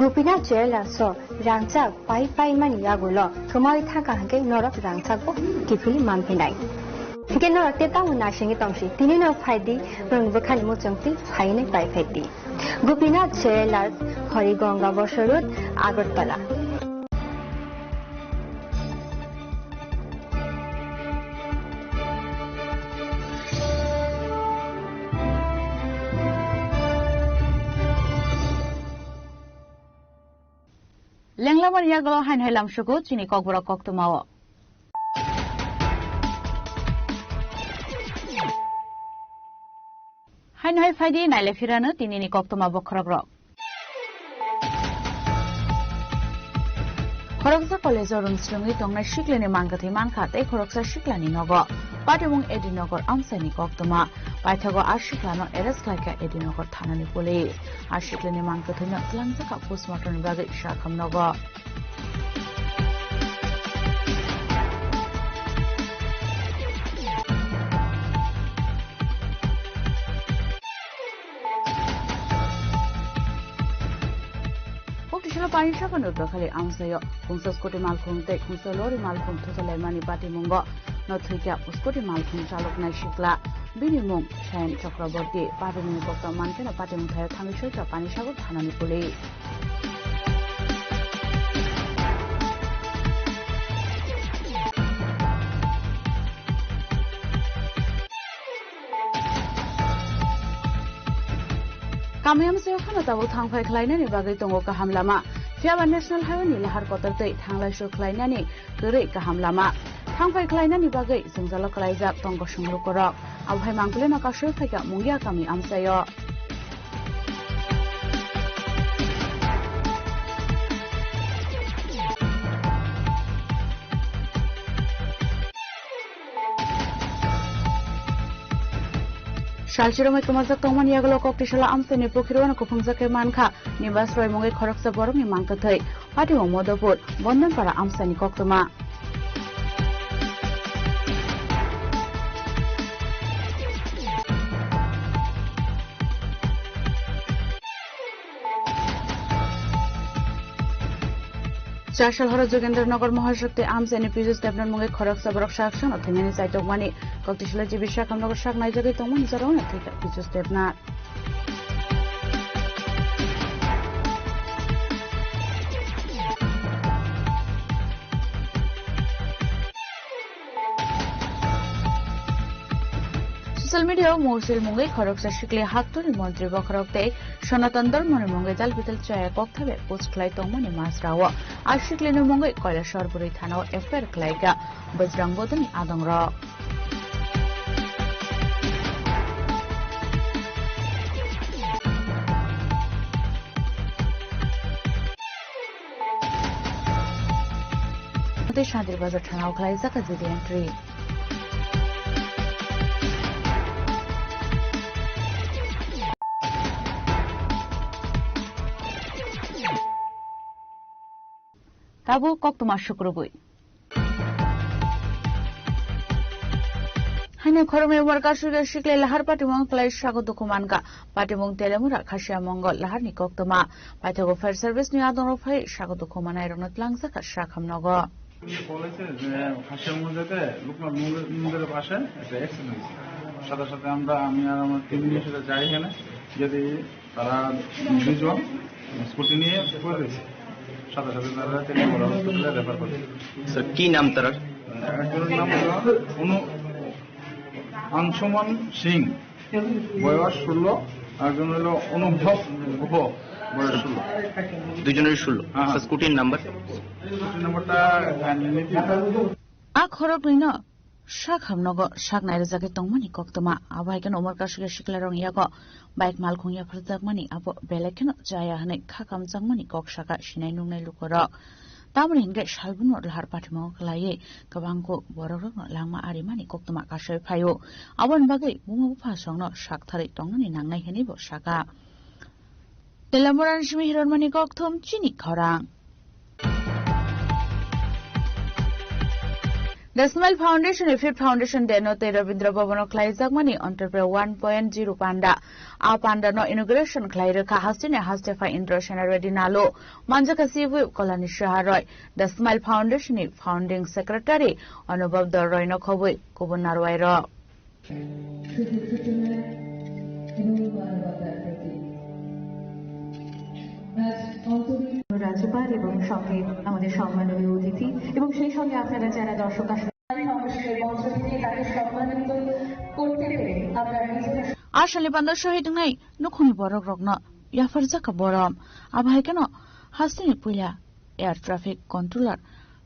Gopinath Jewellers o rangchak pai pai mani yagulo thumai thangkha hwnkhe norok rangchak bo kiphilwi manphinai. Hwnkhe norok tei tamo naisingwi tongsi, tini no phaidi, norokni bwkhani muchungtwi phainai pai phaidi. Gopinath Jewellers, Harigonga Bosor Road, Agartala. Lenglamani yagulo haino hai lamsugo chini kokborok koktwmao. Haino hai phaidi naile phirano tinini koktwma bokhorokrok. Khoroksa college-o rwng swrwngwi tongnai siklini mangkwthwi mankha tei khoroksa siklani nogo. Patimung A D Nagar amchaini koktwma. Paithago a siklano arrest khlaikha A D Nagar thanani police. A siklini mangkwthwino twlangjakha postmortemni bagwi sakham nogo. Koktisalo pani sakano dokhali amsaio khungsa scooty malkhung tei khungsa lorry malkhung thusa laimani patimungo no thwikha scooty malkhung chaloknai sikla. Bini mung Sayan Chakraborty. Patimungni koktwma mankhe no patimung thaio thangwi soika Panisagar thanani police. Kamiyam se phano tabuk thangphai khlainani bagwi tongo kaham lama. Phiyaba National Highway ni lahar kotor tei thanglai sur khlainani kwrwi kaham lama. Thangphai khlainani bagwi jwngjalo klaijak tongo songlukorok. Abo hai mangpili no kasui phaikha Mungia kami amchaio. Salchiromwi kwmajak tongmani yagulo Koktisala amchaini pukhirwano kuphungjak khe mankha. Nibas Roy mungwi khoroksa borokni mangkwthwi. Patimung Modopur, Bondanpara amchaini koktwma. Chasal horo Jogendra Nagar Mahashakti amchaini Piyush Debnath mungwi khoroksa borok sak sakno thwinani chaitokmani. Koktisala G B Shakham Nagar sak naijagwi tongmani jorao thwikha Piyush Debnath. Social media o Mursil mungwi khoroksa sikli haktorni montri bokhorok tei Sanatan Dharmani mungwi dalbidal chaya kokthabe post khlai tongmani masrao. A siklini mungwi Kailasor bwrwi thanao F I R khlaikha Bajrang Bodolni adongrok. Tei Santir Bazar thanao khlaijak G D entry. Tabuk koktwma sukrubwi. Haino khoroknwi Umar Kasuri sikle lahar patimung khlai sago dukhu mankha. Patimung Telemura Khasia Mongol laharni koktwma. Paithago fire service ni adongrok phai sago dukhu manairokno tlangjak kha Shakham nogo. Police যে হাসিয়ার মধ্যে লোকনাথ মন্দির, মন্দিরের পাশে একটা অ্যাক্সিডেন্ট হয়েছে। সাথে সাথে আমরা, আমি আর আমার টিম নিয়ে সেটা যাই এখানে, যদি তারা দুজন স্কুটি নিয়ে পড়ে রয়েছে, সাথে সাথে তারা টেলিগড় হসপিটালে রেফার করে। স্যার, কি নাম তার? একজনের নাম হলো অনু-, আনসুমান সিং, বয়স ষোলো, আর একজন হলো অনুভব গুহ, বয়স ষোলো। দুজনের ষোলো। হ্যাঁ, হ্যাঁ। স্যার, স্কুটির নাম্বার? স্কুটির নাম্বারটা জানি না। A khoroknwino Shakham nogo sak nairijagwi tongmani koktwma. Abo hai kheno Umar Kasuri siklarokni yago bike malkhung yapharjakmani abo belai kheno chaya hwnwi kha kamjakmani kok saka sinai nuknai lukurok. Tamoni hinkhe salbuno lahar pathimung khlaiwi kwbangkuk borokrokno langma arimani koktwma kasui phaio. Aboni bagwi buma buphasongno saktharwi tongnani nangnai hwnwibo saka. Telamurani simi hirormani kokthum chini khorang. The Smile Foundation ni Fit Foundation Day no tei Rabindra Bhavan o khlaijakmani Entrepreneur one point zero panda. A panda no inauguration khlai rwkha hasteni haste phai Indra Sena Reddy Nalu, manjakha C E O Kolani Saha Roy, The Smile Foundation ni Founding Secretary Anubhav Dor Roy no khobwi kubun narwai rok. রাজ্যপাল এবং সঙ্গে আমাদের সম্মাননীয় অতিথি এবং সেই সঙ্গে আপনারা যারা দর্শক আসন ফাউন্ডেশনের মঞ্চ থেকে তাকে সম্মানিত করতে পেরে আমরা নিজেরা A salni panda sohit wngnai nukhungni borok rokno yapharjak kha borom. Abo hai kheno hasteni puila Air Traffic Controller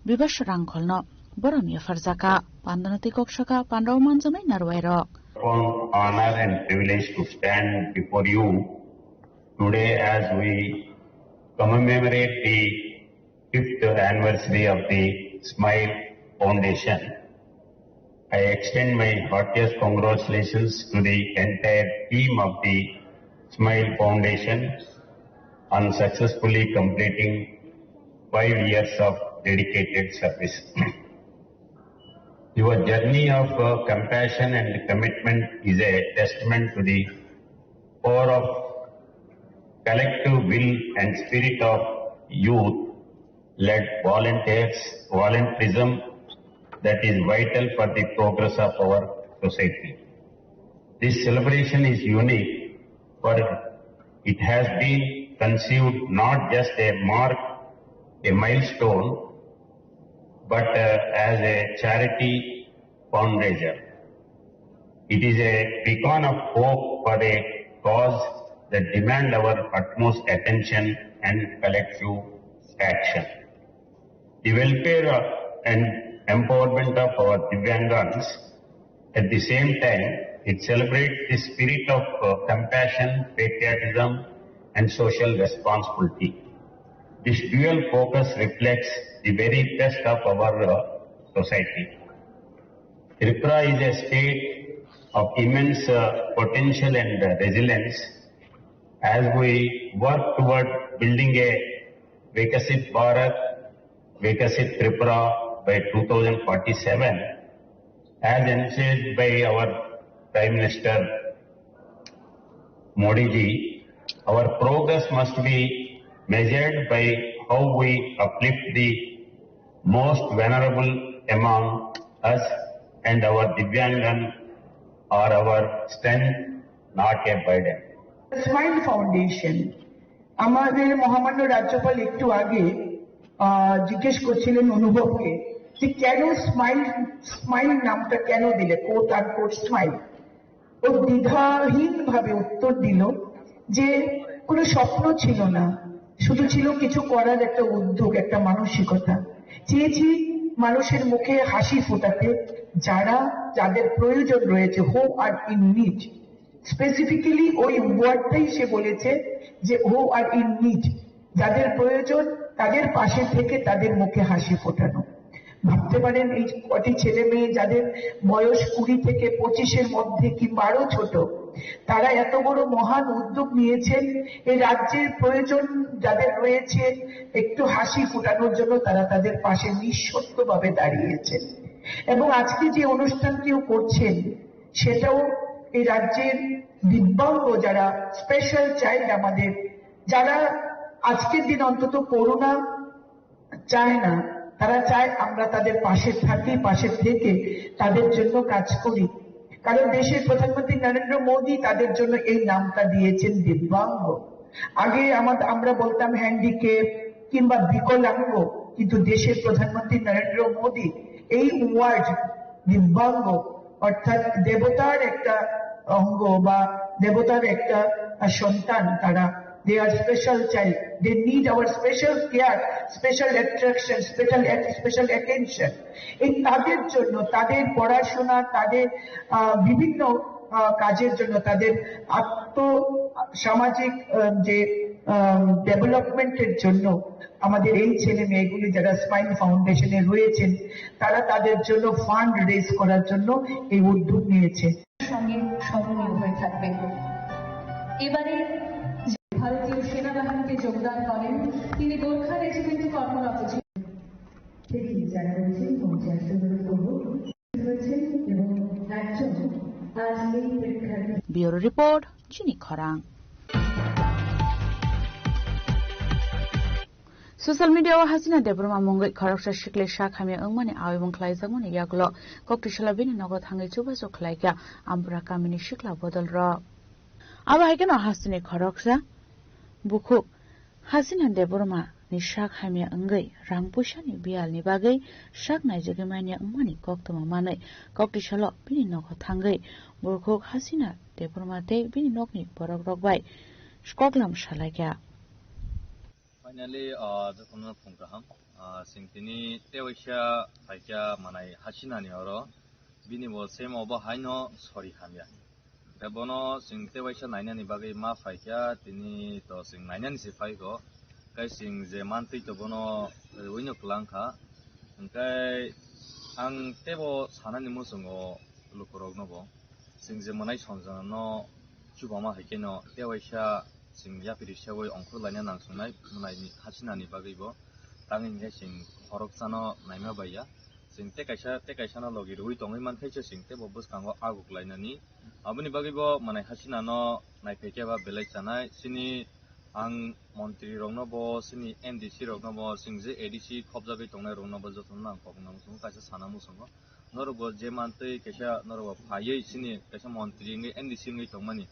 Bibas Rangkholno borom yapharjak kha. Pandano tei kok saka pandao manjaknai narwai rok. Upon honor and privilege to stand before you today as we commemorate the fifth anniversary of the Smile Foundation. I extend my heartiest congratulations to the entire team of the Smile Foundation on successfully completing five years of dedicated service. Your journey of, uh, compassion and commitment is a testament to the power of collective will and spirit of youth led volunteers, volunteerism that is vital for the progress of our society. This celebration is unique, for it has been conceived not just a mark, a milestone, but, uh, as a charity fundraiser. It is a beacon of hope for a cause that demand our utmost attention and collective action. The welfare, uh, and empowerment of our Divyangans. At the same time, it celebrates the spirit of, uh, compassion, patriotism, and social responsibility. This dual focus reflects the very best of our, uh, society. Tripura is a state of immense uh, potential and uh, resilience as we work toward building a Viksit Bharat, Viksit Tripura by two thousand forty-seven, as envisaged by our Prime Minister Modi ji. Our progress must be measured by how we uplift the most vulnerable among us, and our Divyangan are our strength, not a burden. Smile Foundation, আমাদের মহামান্য রাজ্যপাল একটু আগে আহ, জিজ্ঞেস করছিলেন অনুভবকে যে কেন স্মাইল, স্মাইল নামটা কেন দিলে, কোট আনকোট স্মাইল। ও দ্বিধাহীন ভাবে উত্তর দিল যে কোনো স্বপ্ন ছিল না, শুধু ছিল কিছু করার একটা উদ্যোগ, একটা মানসিকতা। চেয়েছি মানুষের মুখে হাসি ফোটাতে, যারা, যাদের প্রয়োজন রয়েছে, হু আর ইন নিড। স্পেসিফিক্যালি ওই ওয়ার্ডটাই সে বলেছে যে হু আর ইন নিড, যাদের প্রয়োজন, তাদের পাশে থেকে তাদের মুখে হাসি ফোটানো। ভাবতে পারেন, এই কটি ছেলে মেয়ে যাদের বয়স কুড়ি থেকে পঁচিশের মধ্যে কিংবা আরো ছোট, তারা এত বড় মহান উদ্যোগ নিয়েছেন। এই রাজ্যের প্রয়োজন যাদের রয়েছে একটু হাসি ফোটানোর জন্য, তারা তাদের পাশে নিঃশর্তভাবে দাঁড়িয়েছেন। এবং আজকে যে অনুষ্ঠানটিও করছেন, সেটাও এই রাজ্যের দিব্যাঙ্গ, যারা স্পেশাল চাইল্ড আমাদের, যারা আজকের দিন অন্তত করোনা চায় না, তারা চায় আমরা তাদের পাশে থাকি, পাশে থেকে তাদের জন্য কাজ করি। কারণ দেশের প্রধানমন্ত্রী নরেন্দ্র মোদী তাদের জন্য এই নামটা দিয়েছেন দিব্যাঙ্গ। আগে আমাদের, আমরা বলতাম হ্যান্ডিক্যাপ কিংবা বিকলাঙ্গ, কিন্তু দেশের প্রধানমন্ত্রী নরেন্দ্র মোদী এই ওয়ার্ড দিব্যাঙ্গ, অর্থাৎ দেবতার একটা অঙ্গ বা দেবতার একটা, আহ, সন্তান তারা। They are special child, they need our special care, special attraction, special at-, special attention। এই তাদের জন্য, তাদের পড়াশোনা, তাদের আহ, বিভিন্ন আহ, কাজের জন্য, তাদের আত্ম সামাজিক আহ, যে ডেভেলপমেন্টের জন্য আমাদের এই ছেলে মেয়েগুলি যারা স্মাইল ফাউন্ডেশনে রয়েছেন, তারা তাদের জন্য ফান্ড রেজ করার জন্য এই উদ্যোগ নিয়েছে। সঙ্গে স্মরণীয় হয়ে থাকবে। এবারে ভারতীয় সেনাবাহিনীতে যোগদান করেন, তিনি গোর্খা রেজিমেন্টে কর্মরত ছিলেন। Bureau Report, Chini Khorang. Social media o Hasina Debbarma mungwi khoroksa sikle sak hamya wngmani awi mung khlaijakmani yagulo koktwisalo bini nogo thangwi chubachu khlaikha Ampura kamini sikla bodolrok. Abo hai kheno hasteni khoroksa bukhuk Hasina Debbarma ni sak hamya wngwi rang puisa ni biyal ni bagwi sak naijagwi manya wngmani koktwma manwi koktwisalo bini nogo thangwi bukhuk Hasina Debbarma tei bini nokni borok rok bai koklam salaikha. Finally, ah, jotono phung kaham. Ah, chwng tini tewaisa phaikha manai Hasina ni oro. Bini bo same obo haino sori hamya. Khe bono chwng tewaisa nainani bagwi ma phaikha, tini to chwng nainani se phaikho. Khe chwng je mantwi to bono, eh, uino kwlangkha. Hwnkhe ang tebo sanani muchungo lukurokno bo. Chwng je mwnai sonjano chubama hai kheno tewaisa chwng yapiri sewi ongkhorlaina nangsungnai mwnaini Hasinani bagwibo. Tangwi hinkhe chwng khoroksano naima baiya. Chwng tei kaisa, tei kaisano logi rwui tongwi mankhe se chwng teibo bwskango aguk lainani. Aboni bagwibo mwnai Hasinano naiphaikhe ba belai chanai. Chini ang montri rokno bo, chini M D C rokno bo, chwng je A D C khopjagwi tongnai rokno bo jotono ang kokno muchungo kaisa sana muchungo. Norok bo je mantwi kaisa norok bo phaiwi chini kaisa montri wngwi M D C wngwi tongmani.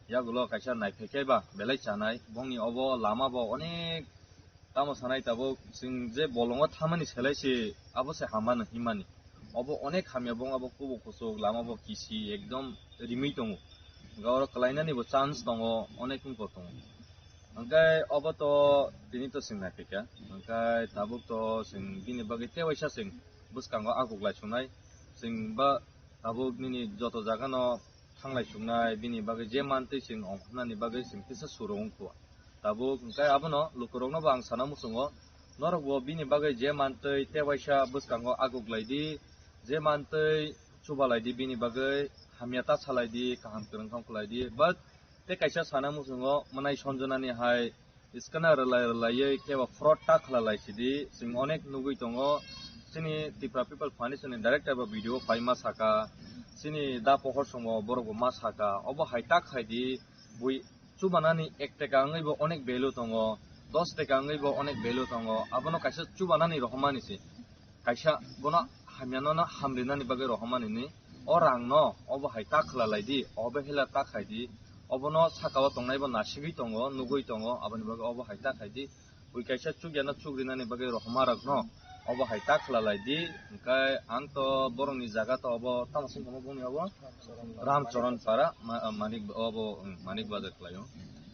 Yagulo kaisa naiphaikhe ba belai chanai. Bongni obo lama bo onek tamo sanai tabuk chwng je bolongo thamani selai se abo se hamano himani. Obo onek hamya bong abo kubuk kuchuk lama bo kisi ekdom rimwi tongo. Ga oro kwlainani bo chance tongo, onek wngkor tongo. Hwnkhe obo to tini to chwng naiphaikha. Hwnkhe tabuk to chwng bini bagwi tewaisa chwng bwskango aguklai sunai. Chwng ba tabuk nini joto jagano thanglai sunai, bini bagwi je mantwi chwng ongkhornani bagwi chwng kisa suro wngkho. Tabuk hwnkhe abono lukurokno bo ang sana muchungo, norok bo bini bagwi je mantwi tewaisa bwskango aguklai di, je mantwi chubalai di bini bagwi. Hamya ta salai di, kaham kwrwng thang khlai di. But tei kaisa sana muchungo mwnai Sanjana ni hai scanner rwlai rwlaiwi khe bo fraud ta khlai lai sidi. Chwng onek nugwi tongo. Chini Tipra People Foundation ni director bo video pai ma saka. Chini da pohor songbo borok bo ma saka. Obo hai ta khai di. Bui chubanani ek taka wngwi bo onek value tongo, dos taka wngwi bo onek value tongo, abono kaisa chubanani rohormani se. Kaisa bono hamyano no hamrinani bagwi rohormani ni, o rang no obo hai ta khwla lai di, obo hela ta khai di, obono saka o tongnai bo nasigwi tongo, nugwi tongo, aboni bagwi obo hai ta khai di. Bui kaisa chukya no chukrinani bagwi rohorma rok no obo hai ta khwla lai di, hwnkhe ang to borokni jaga to obo tamo sing tongmo boni obo? Ramcharan Para, ma-, Manik, obo, um, Manik Bazar khlaio.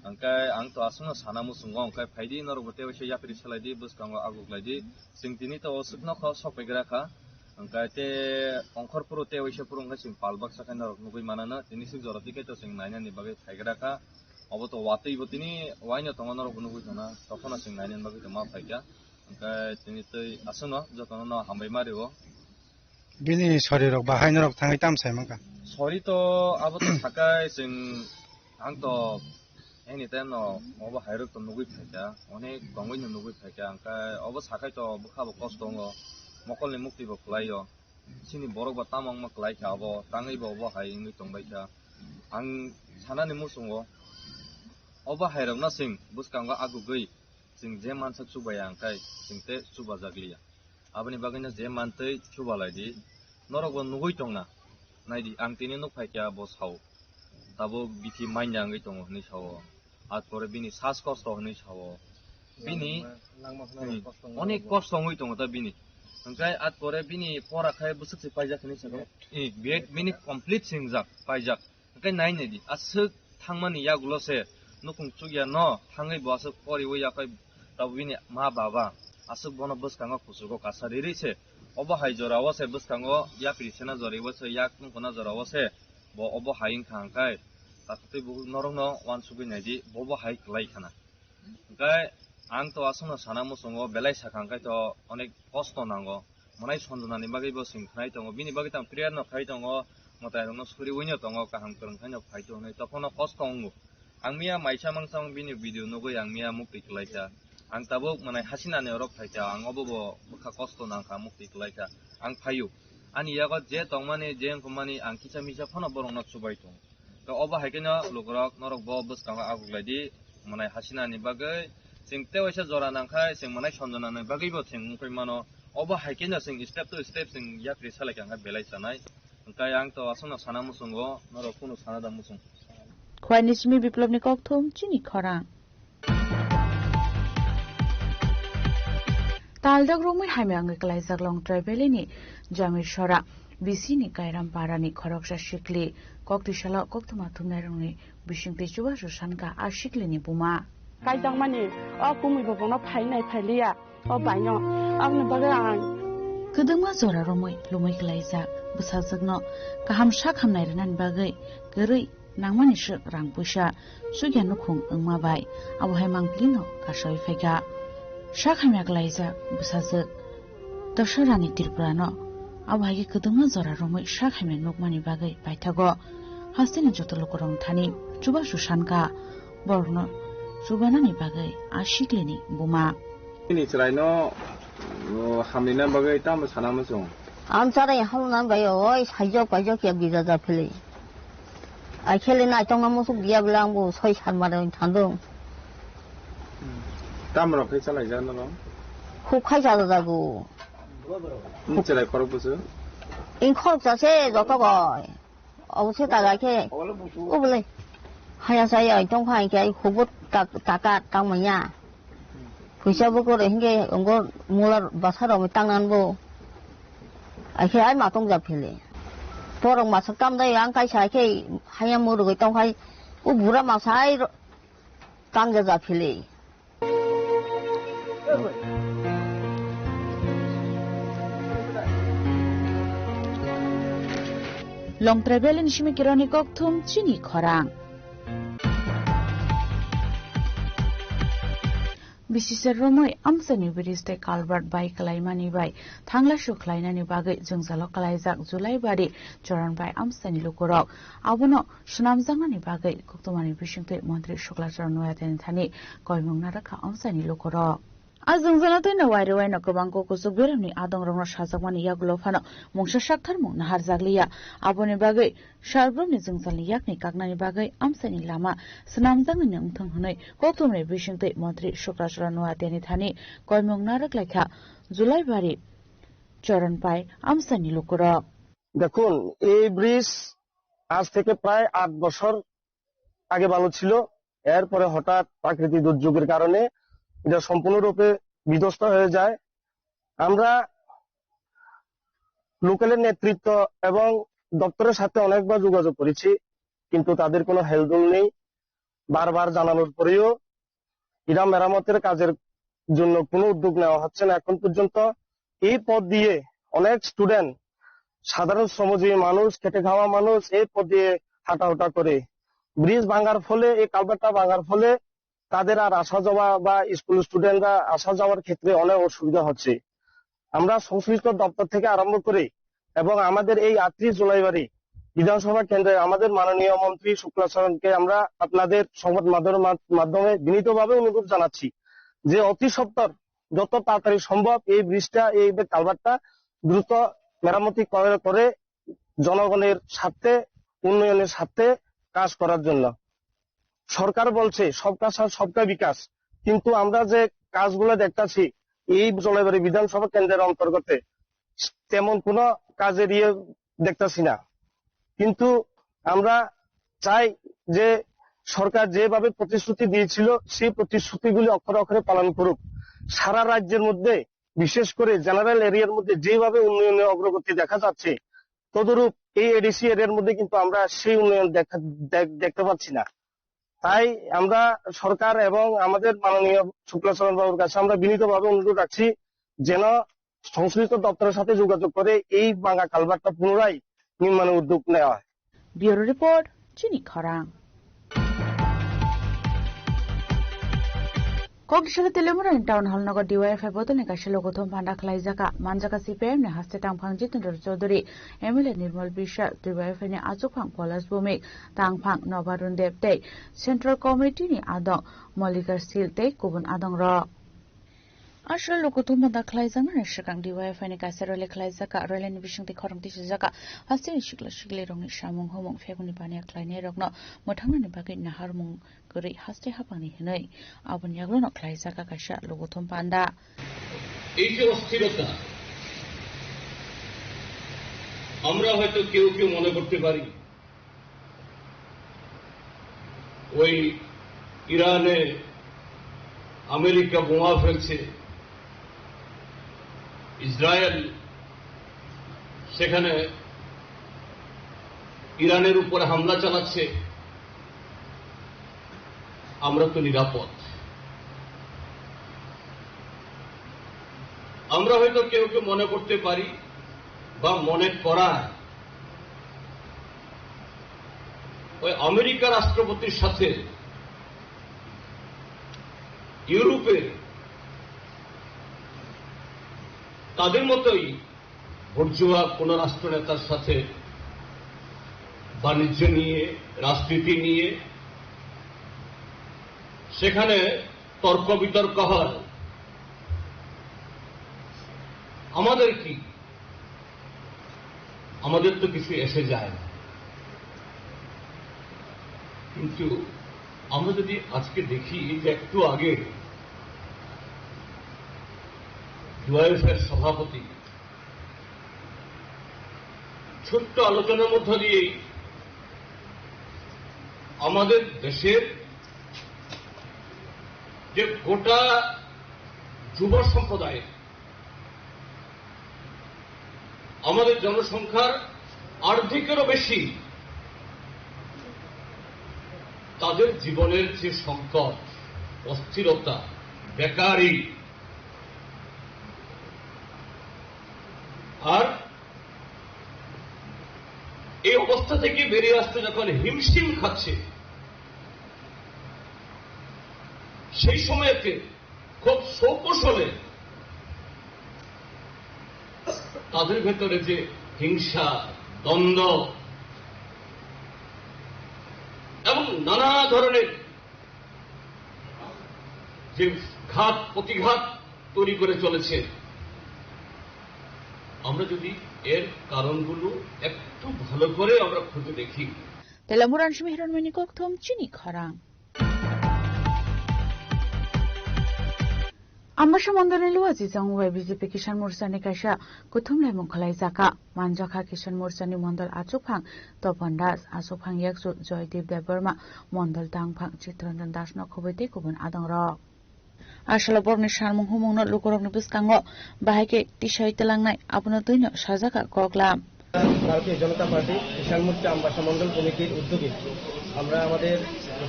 Hwnkhe ang to aswkno sana muchungo, hwnkhe phaidi norokbo tei waisa yapri salai di, bwskango aguklai di. Chwng tini to o swkno kho sok paigra kha. Hwnkhe tei ongkhor phuru tei waisa phuru hwnkhe chwng pal baksa khe norok nugwi manano. Tini swk jora twi khe to chwng nainani bagwi phaigra kha. Obo to watwi bo tini waino tongo norokbo nugwi tongna. Tokhono chwng nainani bagwi tongma phaikha. Hwnkhe tini tei aswkno jotono no hambai ma rio. Bini sori rok bahai norok thangwi tam sai mankha. Sori to abo to sakai chwng ang to anytime no obo hai rok to nugwi phaikha, onek tongwi no nugwi phaikha, hwnkhe obo sakai to bwkha bo kosto wngo, mokolni mukti bo kwlaio, chini borok bo tamo wngma kwlaikha, obo tangwi bo obo hai wngwi tongbaikha. Ang sanani muchungo obo hai rokno chwng bwskango agugwi chwng je mansa chubaya hwnkhe chwng tei chubajak liya. Aboni bagwino je mantwi chubalai di. Norok bo nugwi tongna. Nai di, ang tini nuk phai kha bo sao. Tabuk bithi manya wngwi tongo hwnwi sao. At pore bini sas kosto hwnwi sao. Bini, langma, langma hmm, kosto wngwi onek tongo. Kosto wngwi tongo ta bini. Hwnkhe at pore bini pora khai bwswk se paijak hwnwi sao. Eh, B Ed bini complete singjak, paijak. Hwnkhe nai nai di, aswk thangmani yagulo se nukhung chukya no thangwi bo aswk poriwi yakhai tabuk bini ma baba aswk bono bwskango kuchugo kasa riri se. Obo hai jora o se bwskango yapri sena jora o se yak tungkona jora o se bo obo hai wngkha hwnkhe takhwtwi bo norokno uansugwi nai di, bobo hai kwlai khana. Hwnkhe ang to aswkno sana muchungo, belai sakha hwnkhe to onek kosto nango. Mwnai Sanjanani bagwi bo chwng khnai tongo, bini bagwi tang prayer no khai tongo, mwtai rokno suriwi no tongo, kaham kwrwng khai no phai to hwnwi, tokhono kosto wngo. Ang miya maisa mangsa bini video nugwi ang miya mukti kwlai kha. Ang tabuk mwnai Hasinani oro phai kha, ang obo bo bwkha kosto nang kha, mukti kwlai kha. Ang phaio. Ani yago je tongmani, je wngkukmani, ang kisa misa phano borokno chubai tongo. To obo hai kheno lukurok norok bo bwskango aguklai di, mwnai Hasinani bagwi. Chwng tei waisa jora nangkhai, chwng mwnai Sanjanani bagwi bo chwng wngwi mano. Obo hai kheno chwng step to step chwng yapri salai kha belai chanai. Hwnkhe ang to aswkno sana muchungo, norok kunu sana da muchung. Khwaini simi Biplobni kokthum chini khorang. Taljak romwi hamya wngwi klaijak Longtrai Valley ni Jamir Sora, B C ni Kairam Para ni khoroksa sikli, koktwi salo koktwma thumnairokni bisingtwi chubachu sankha a sikli ni buma. Kaijakmani o kumui bo bono phainai phailiya, o baino aboni bagwi ang. Kwdwngma jora romwi lumwi klaijak bwsajwkno kaham sak hamnai rwnani bagwi kwrwi nangmani swk rang puisa, chukya nukhung wngma bai, abo hai mangpili no kasawi phaikha. Sak hamya klaijak bwsajwk Dasarani Tripura no abo hai khe kwdwngma jora romwi sak hamya nukmani bagwi paithago hasteni joto lukurok thani chubachu sankha, borokno chubanani bagwi a siklini buma. Nini chwraino, o, hamrina bagwi tamo sana muchung? Ang chwrai hamna bai oi saijak paijak ya bija ja philwi. Ai khele nai tongma musuk dia bwla ang bo soi sar mare thangdong. Tamo rok khe chalaijak nono? Khuk khai cha jago. Nini chwrai khorok busu? Ing khorok cha se joto goi. Obo se taga khe, obo le. Haya saya tong kha khe ai hubo tak, taka tang manya. Puisa bo kore hinge ongo mula basa rok tang nan bo. Ai khe ai ma tong ja phile. Porok masa kam dai ang kaisa khe haya murugwi tong khai. O bura masa ai ro-, tang ja ja phile. Longtrai Valley ni simi kironi kokthum chini khorang. Bisisar romwi amchaini bridge tei culvert bai kwlaimani bai thanglasu khlainani bagwi jwngjalo kwlaijak Julaibari Choranpai amchaini lukurok. Abono swnamjaknani bagwi koktwmani bisingtwi Montri Sukla Charan Noyateni thani koimung narwkha amchaini lukurok. A jwngjalo tei no wairwi waino kwbangko kuchuk beremni adongrokno sajakmani yagulo phano mungsa saktharmung naharjakliya. Aboni bagwi Sarbroomni jwngjalni yakni kaknani bagwi amchaini lama swnamjaknani wngthang hwnwi koktwmani bisingtwi Montri Sukla Charan Noyateni thani koimung narwk laikha Julaibari Choranpai amchaini lukurok. দেখুন, এই ব্রিজ আজ থেকে প্রায় আট বছর আগে ভালো ছিল। এরপরে হঠাৎ প্রাকৃতিক দুর্যোগের কারণে এটা সম্পূর্ণরূপে বিধ্বস্ত হয়ে যায়। আমরা লোকালের নেতৃত্ব এবং দপ্তরের সাথে অনেকবার যোগাযোগ করেছি, কিন্তু তাদের কোনো হেলদোল নেই। বারবার জানানোর পরেও এরা মেরামতের কাজের জন্য কোনো উদ্যোগ নেওয়া হচ্ছে না এখন পর্যন্ত। এই পথ দিয়ে অনেক স্টুডেন্ট, সাধারণ শ্রমজীবী মানুষ, খেটে খাওয়া মানুষ এই পথ দিয়ে হাঁটাহুটা করে। ব্রিজ ভাঙার ফলে, এই কালভার্টটা ভাঙার ফলে তাদের আর আসা যাওয়া বা স্কুল স্টুডেন্টরা আসা যাওয়ার ক্ষেত্রে অনেক অসুবিধা হচ্ছে। আমরা সংশ্লিষ্ট দপ্তর থেকে আরম্ভ করে এবং আমাদের এই আটত্রিশ জুলাইবাড়ি বিধানসভা কেন্দ্রে আমাদের মাননীয় মন্ত্রী শুক্লাচরণকে আমরা আপনাদের সংবাদ মাধ্যমের মাধ-, মাধ্যমে বিনীতভাবে অনুরোধ জানাচ্ছি যে অতি সত্বর যত তাড়াতাড়ি সম্ভব এই ব্রিজটা, এই কালভার্টটা দ্রুত মেরামতি করে, করে জনগণের স্বার্থে, উন্নয়নের স্বার্থে কাজ করার জন্য। সরকার বলছে সবকা সাথ সবকা বিকাশ, কিন্তু আমরা যে কাজগুলো দেখতাছি এই জলবায়ু বিধানসভা কেন্দ্রের অন্তর্গত তেমন কোনো কাজের ইয়ে দেখতাছি না। কিন্তু আমরা চাই যে সরকার যেভাবে প্রতিশ্রুতি দিয়েছিল সেই প্রতিশ্রুতিগুলি অক্ষরে অক্ষরে পালন করুক। সারা রাজ্যের মধ্যে, বিশেষ করে জেনারেল এরিয়ার মধ্যে যেভাবে উন্নয়নের অগ্রগতি দেখা যাচ্ছে, তদরূপ এই এডিসি এরিয়ার মধ্যে কিন্তু আমরা সেই উন্নয়ন দেখা-, দেখ-, দেখতে পাচ্ছি না। তাই আমরা সরকার এবং আমাদের মাননীয় শুক্লাচরণ বাবুর কাছে আমরা বিনীতভাবে অনুরোধ রাখছি যেন সংশ্লিষ্ট দপ্তরের সাথে যোগাযোগ করে এই ভাঙা কালভার্টটা পুনরায় নির্মাণের উদ্যোগ নেওয়া হয়। Bureau Report, Chini Khorang. Kokdisalo Telemurani Town Hall nogo D Y F I bodolni kaisa logothum panda khlaijaka. Manjaka C P I M ni haste tangphang Jitendra Chaudhary, M L A Nirmal Biswas, D Y F I ni achukphang Kailash Bhowmik, tangphang Nobarun Deb tei Central Committee ni adong Mallika Sil tei kubun adongrok. Aswk logothum panda khlaijaknani swkang D Y F I ni kaisa rally khlaijaka. Rally ni bisingtwi khorang tisijaka hasteni sikla siklirokni samung humung pheguni baniya khlainairokno mwthangnani bagwi naharmung kwrwi haste haphangni hwnwi aboni yagulono khlaijaka kaisa logothum panda. এই যে অস্থিরতা, আমরা হয়তো কেউ কেউ মনে করতে পারি ওই ইরানে আমেরিকা বোমা ফেলছে, ইসরায়েল সেখানে ইরানের উপর হামলা চালাচ্ছে, আমরা তো নিরাপদ। আমরা হয়তো কেউ কেউ মনে করতে পারি বা মনে করায় ওই আমেরিকা রাষ্ট্রপতির সাথে ইউরোপের তাদের মতোই বুর্জুয়া কোনো রাষ্ট্রনেতার সাথে বাণিজ্য নিয়ে, রাজনীতি নিয়ে সেখানে তর্ক বিতর্ক হয়। আমাদের কি? আমাদের তো কিছু এসে যায় না। কিন্তু আমরা যদি আজকে দেখি, এই যে একটু আগে ডিওয়াইএফআই এর সভাপতি ছোট্ট আলোচনার মধ্য দিয়েই আমাদের দেশের যে গোটা যুব সম্প্রদায়, আমাদের জনসংখ্যার অর্ধেকেরও বেশি, তাদের জীবনের যে সংকট, অস্থিরতা, বেকারি, আর এই অবস্থা থেকে বেরিয়ে আসতে যখন হিমশিম খাচ্ছে, সেই সময়তে খুব সুকৌশলে তাদের ভেতরে যে হিংসা, দ্বন্দ্ব এবং নানা ধরনের যে ঘাত প্রতিঘাত তৈরি করে চলেছে, আমরা যদি এর কারণগুলো একটু ভালো করে আমরা খুঁজে দেখি। Tei Lamurang simi hiron mani kok thum chini khorang. Ambasa Mondolni Luaji Jang bai B J P Kisan Morcha ni kaisa kuthum laimung khwlai jaka. Manjakha Kisan Morcha ni Mondol Achukphang Topan Das, Achukphang Yaksu Joydeep Debbarma, Mondol Tangphang Chitranjan Das no khoboi tei kubun adongrok. Asalo borokni sarmung humungno lukurokni bwskango bahai khe tisai twlangnai, abono twino sajak kha koklam. ভারতীয় জনতা পার্টি কিষাণ মোর্চা আমবাসা মণ্ডল কমিটির উদ্যোগে আমরা আমাদের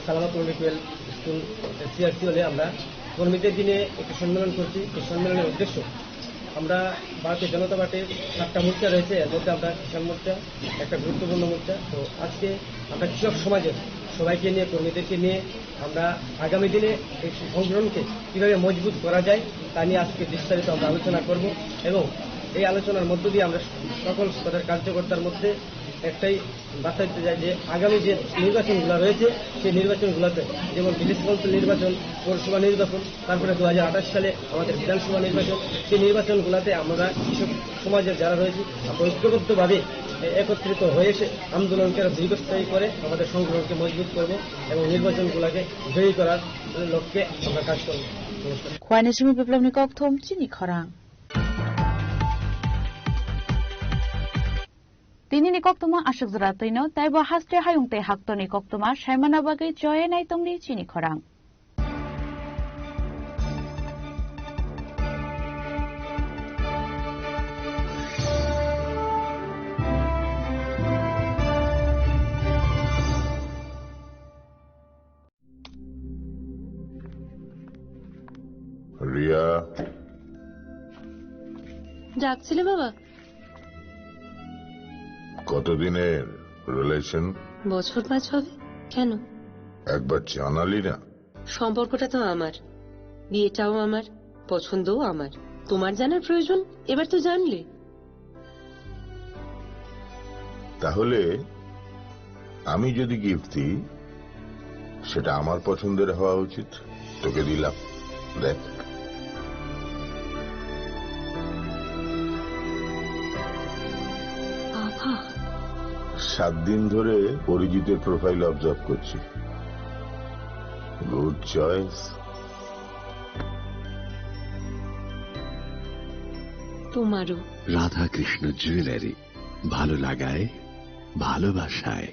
সালামত Memorial school CRC হলে আমরা কর্মীদের দিনে একটি সম্মেলন করছি। এই সম্মেলনের উদ্দেশ্য, আমরা ভারতীয় জনতা পার্টির সাতটা মোর্চা রয়েছে, এর মধ্যে আমরা কিষাণ মোর্চা একটা গুরুত্বপূর্ণ মোর্চা। তো আজকে আমরা কৃষক সমাজের সবাইকে নিয়ে, কর্মীদেরকে নিয়ে আমরা আগামী দিনে এই সংগঠনকে কিভাবে মজবুত করা যায়, তা নিয়ে আজকে বিস্তারিত আমরা আলোচনা করব। এবং এই আলোচনার মধ্য দিয়ে আমরা সকল স্তরের কার্যকর্তার মধ্যে একটাই বার্তা দিতে চাই যে আগামী যে নির্বাচনগুলো রয়েছে, সেই নির্বাচনগুলোতে, যেমন ভিলেজ কাউন্সিল নির্বাচন, পৌরসভা নির্বাচন, তারপরে দু হাজার আঠাশ সালে আমাদের বিধানসভা নির্বাচন, সেই নির্বাচনগুলোতে আমরা কৃষক সমাজের যারা রয়েছে, আমরা ঐক্যবদ্ধভাবে এ-, একত্রিত হয়ে এসে আন্দোলনকে আরো দীর্ঘস্থায়ী করে আমাদের সংগঠনকে মজবুত করব এবং নির্বাচনগুলোকে জয়ী করার লক্ষ্যে আমরা কাজ করব। নমস্কার। Khwai ni simi biplopni kok thum chini khorang. Tini ni koktwma aswk jora twino, tei bo haste hayung tei haktorni koktwma saimana bagwi choye nai tongdi chini khorang. Riya. ডাকছিলে বাবা? কতদিনের রিলেশন? বছর পাঁচ হবে। কেন? একবার জানালি না। সম্পর্কটা তো আমার, বিয়েটাও আমার, পছন্দও আমার। তোমার জানার প্রয়োজন, এবার তো জানলে। তাহলে আমি যদি গিফট দিই, সেটা আমার পছন্দের হওয়া উচিত। তোকে দিলাম, দেখ। বাবা। সাত দিন ধরে অরিজিতের প্রোফাইল অবজার্ভ করছি। Good choice. তোমারও। রাধাকৃষ্ণ জুয়েলারি, ভালো লাগায়, ভালোবাসায়।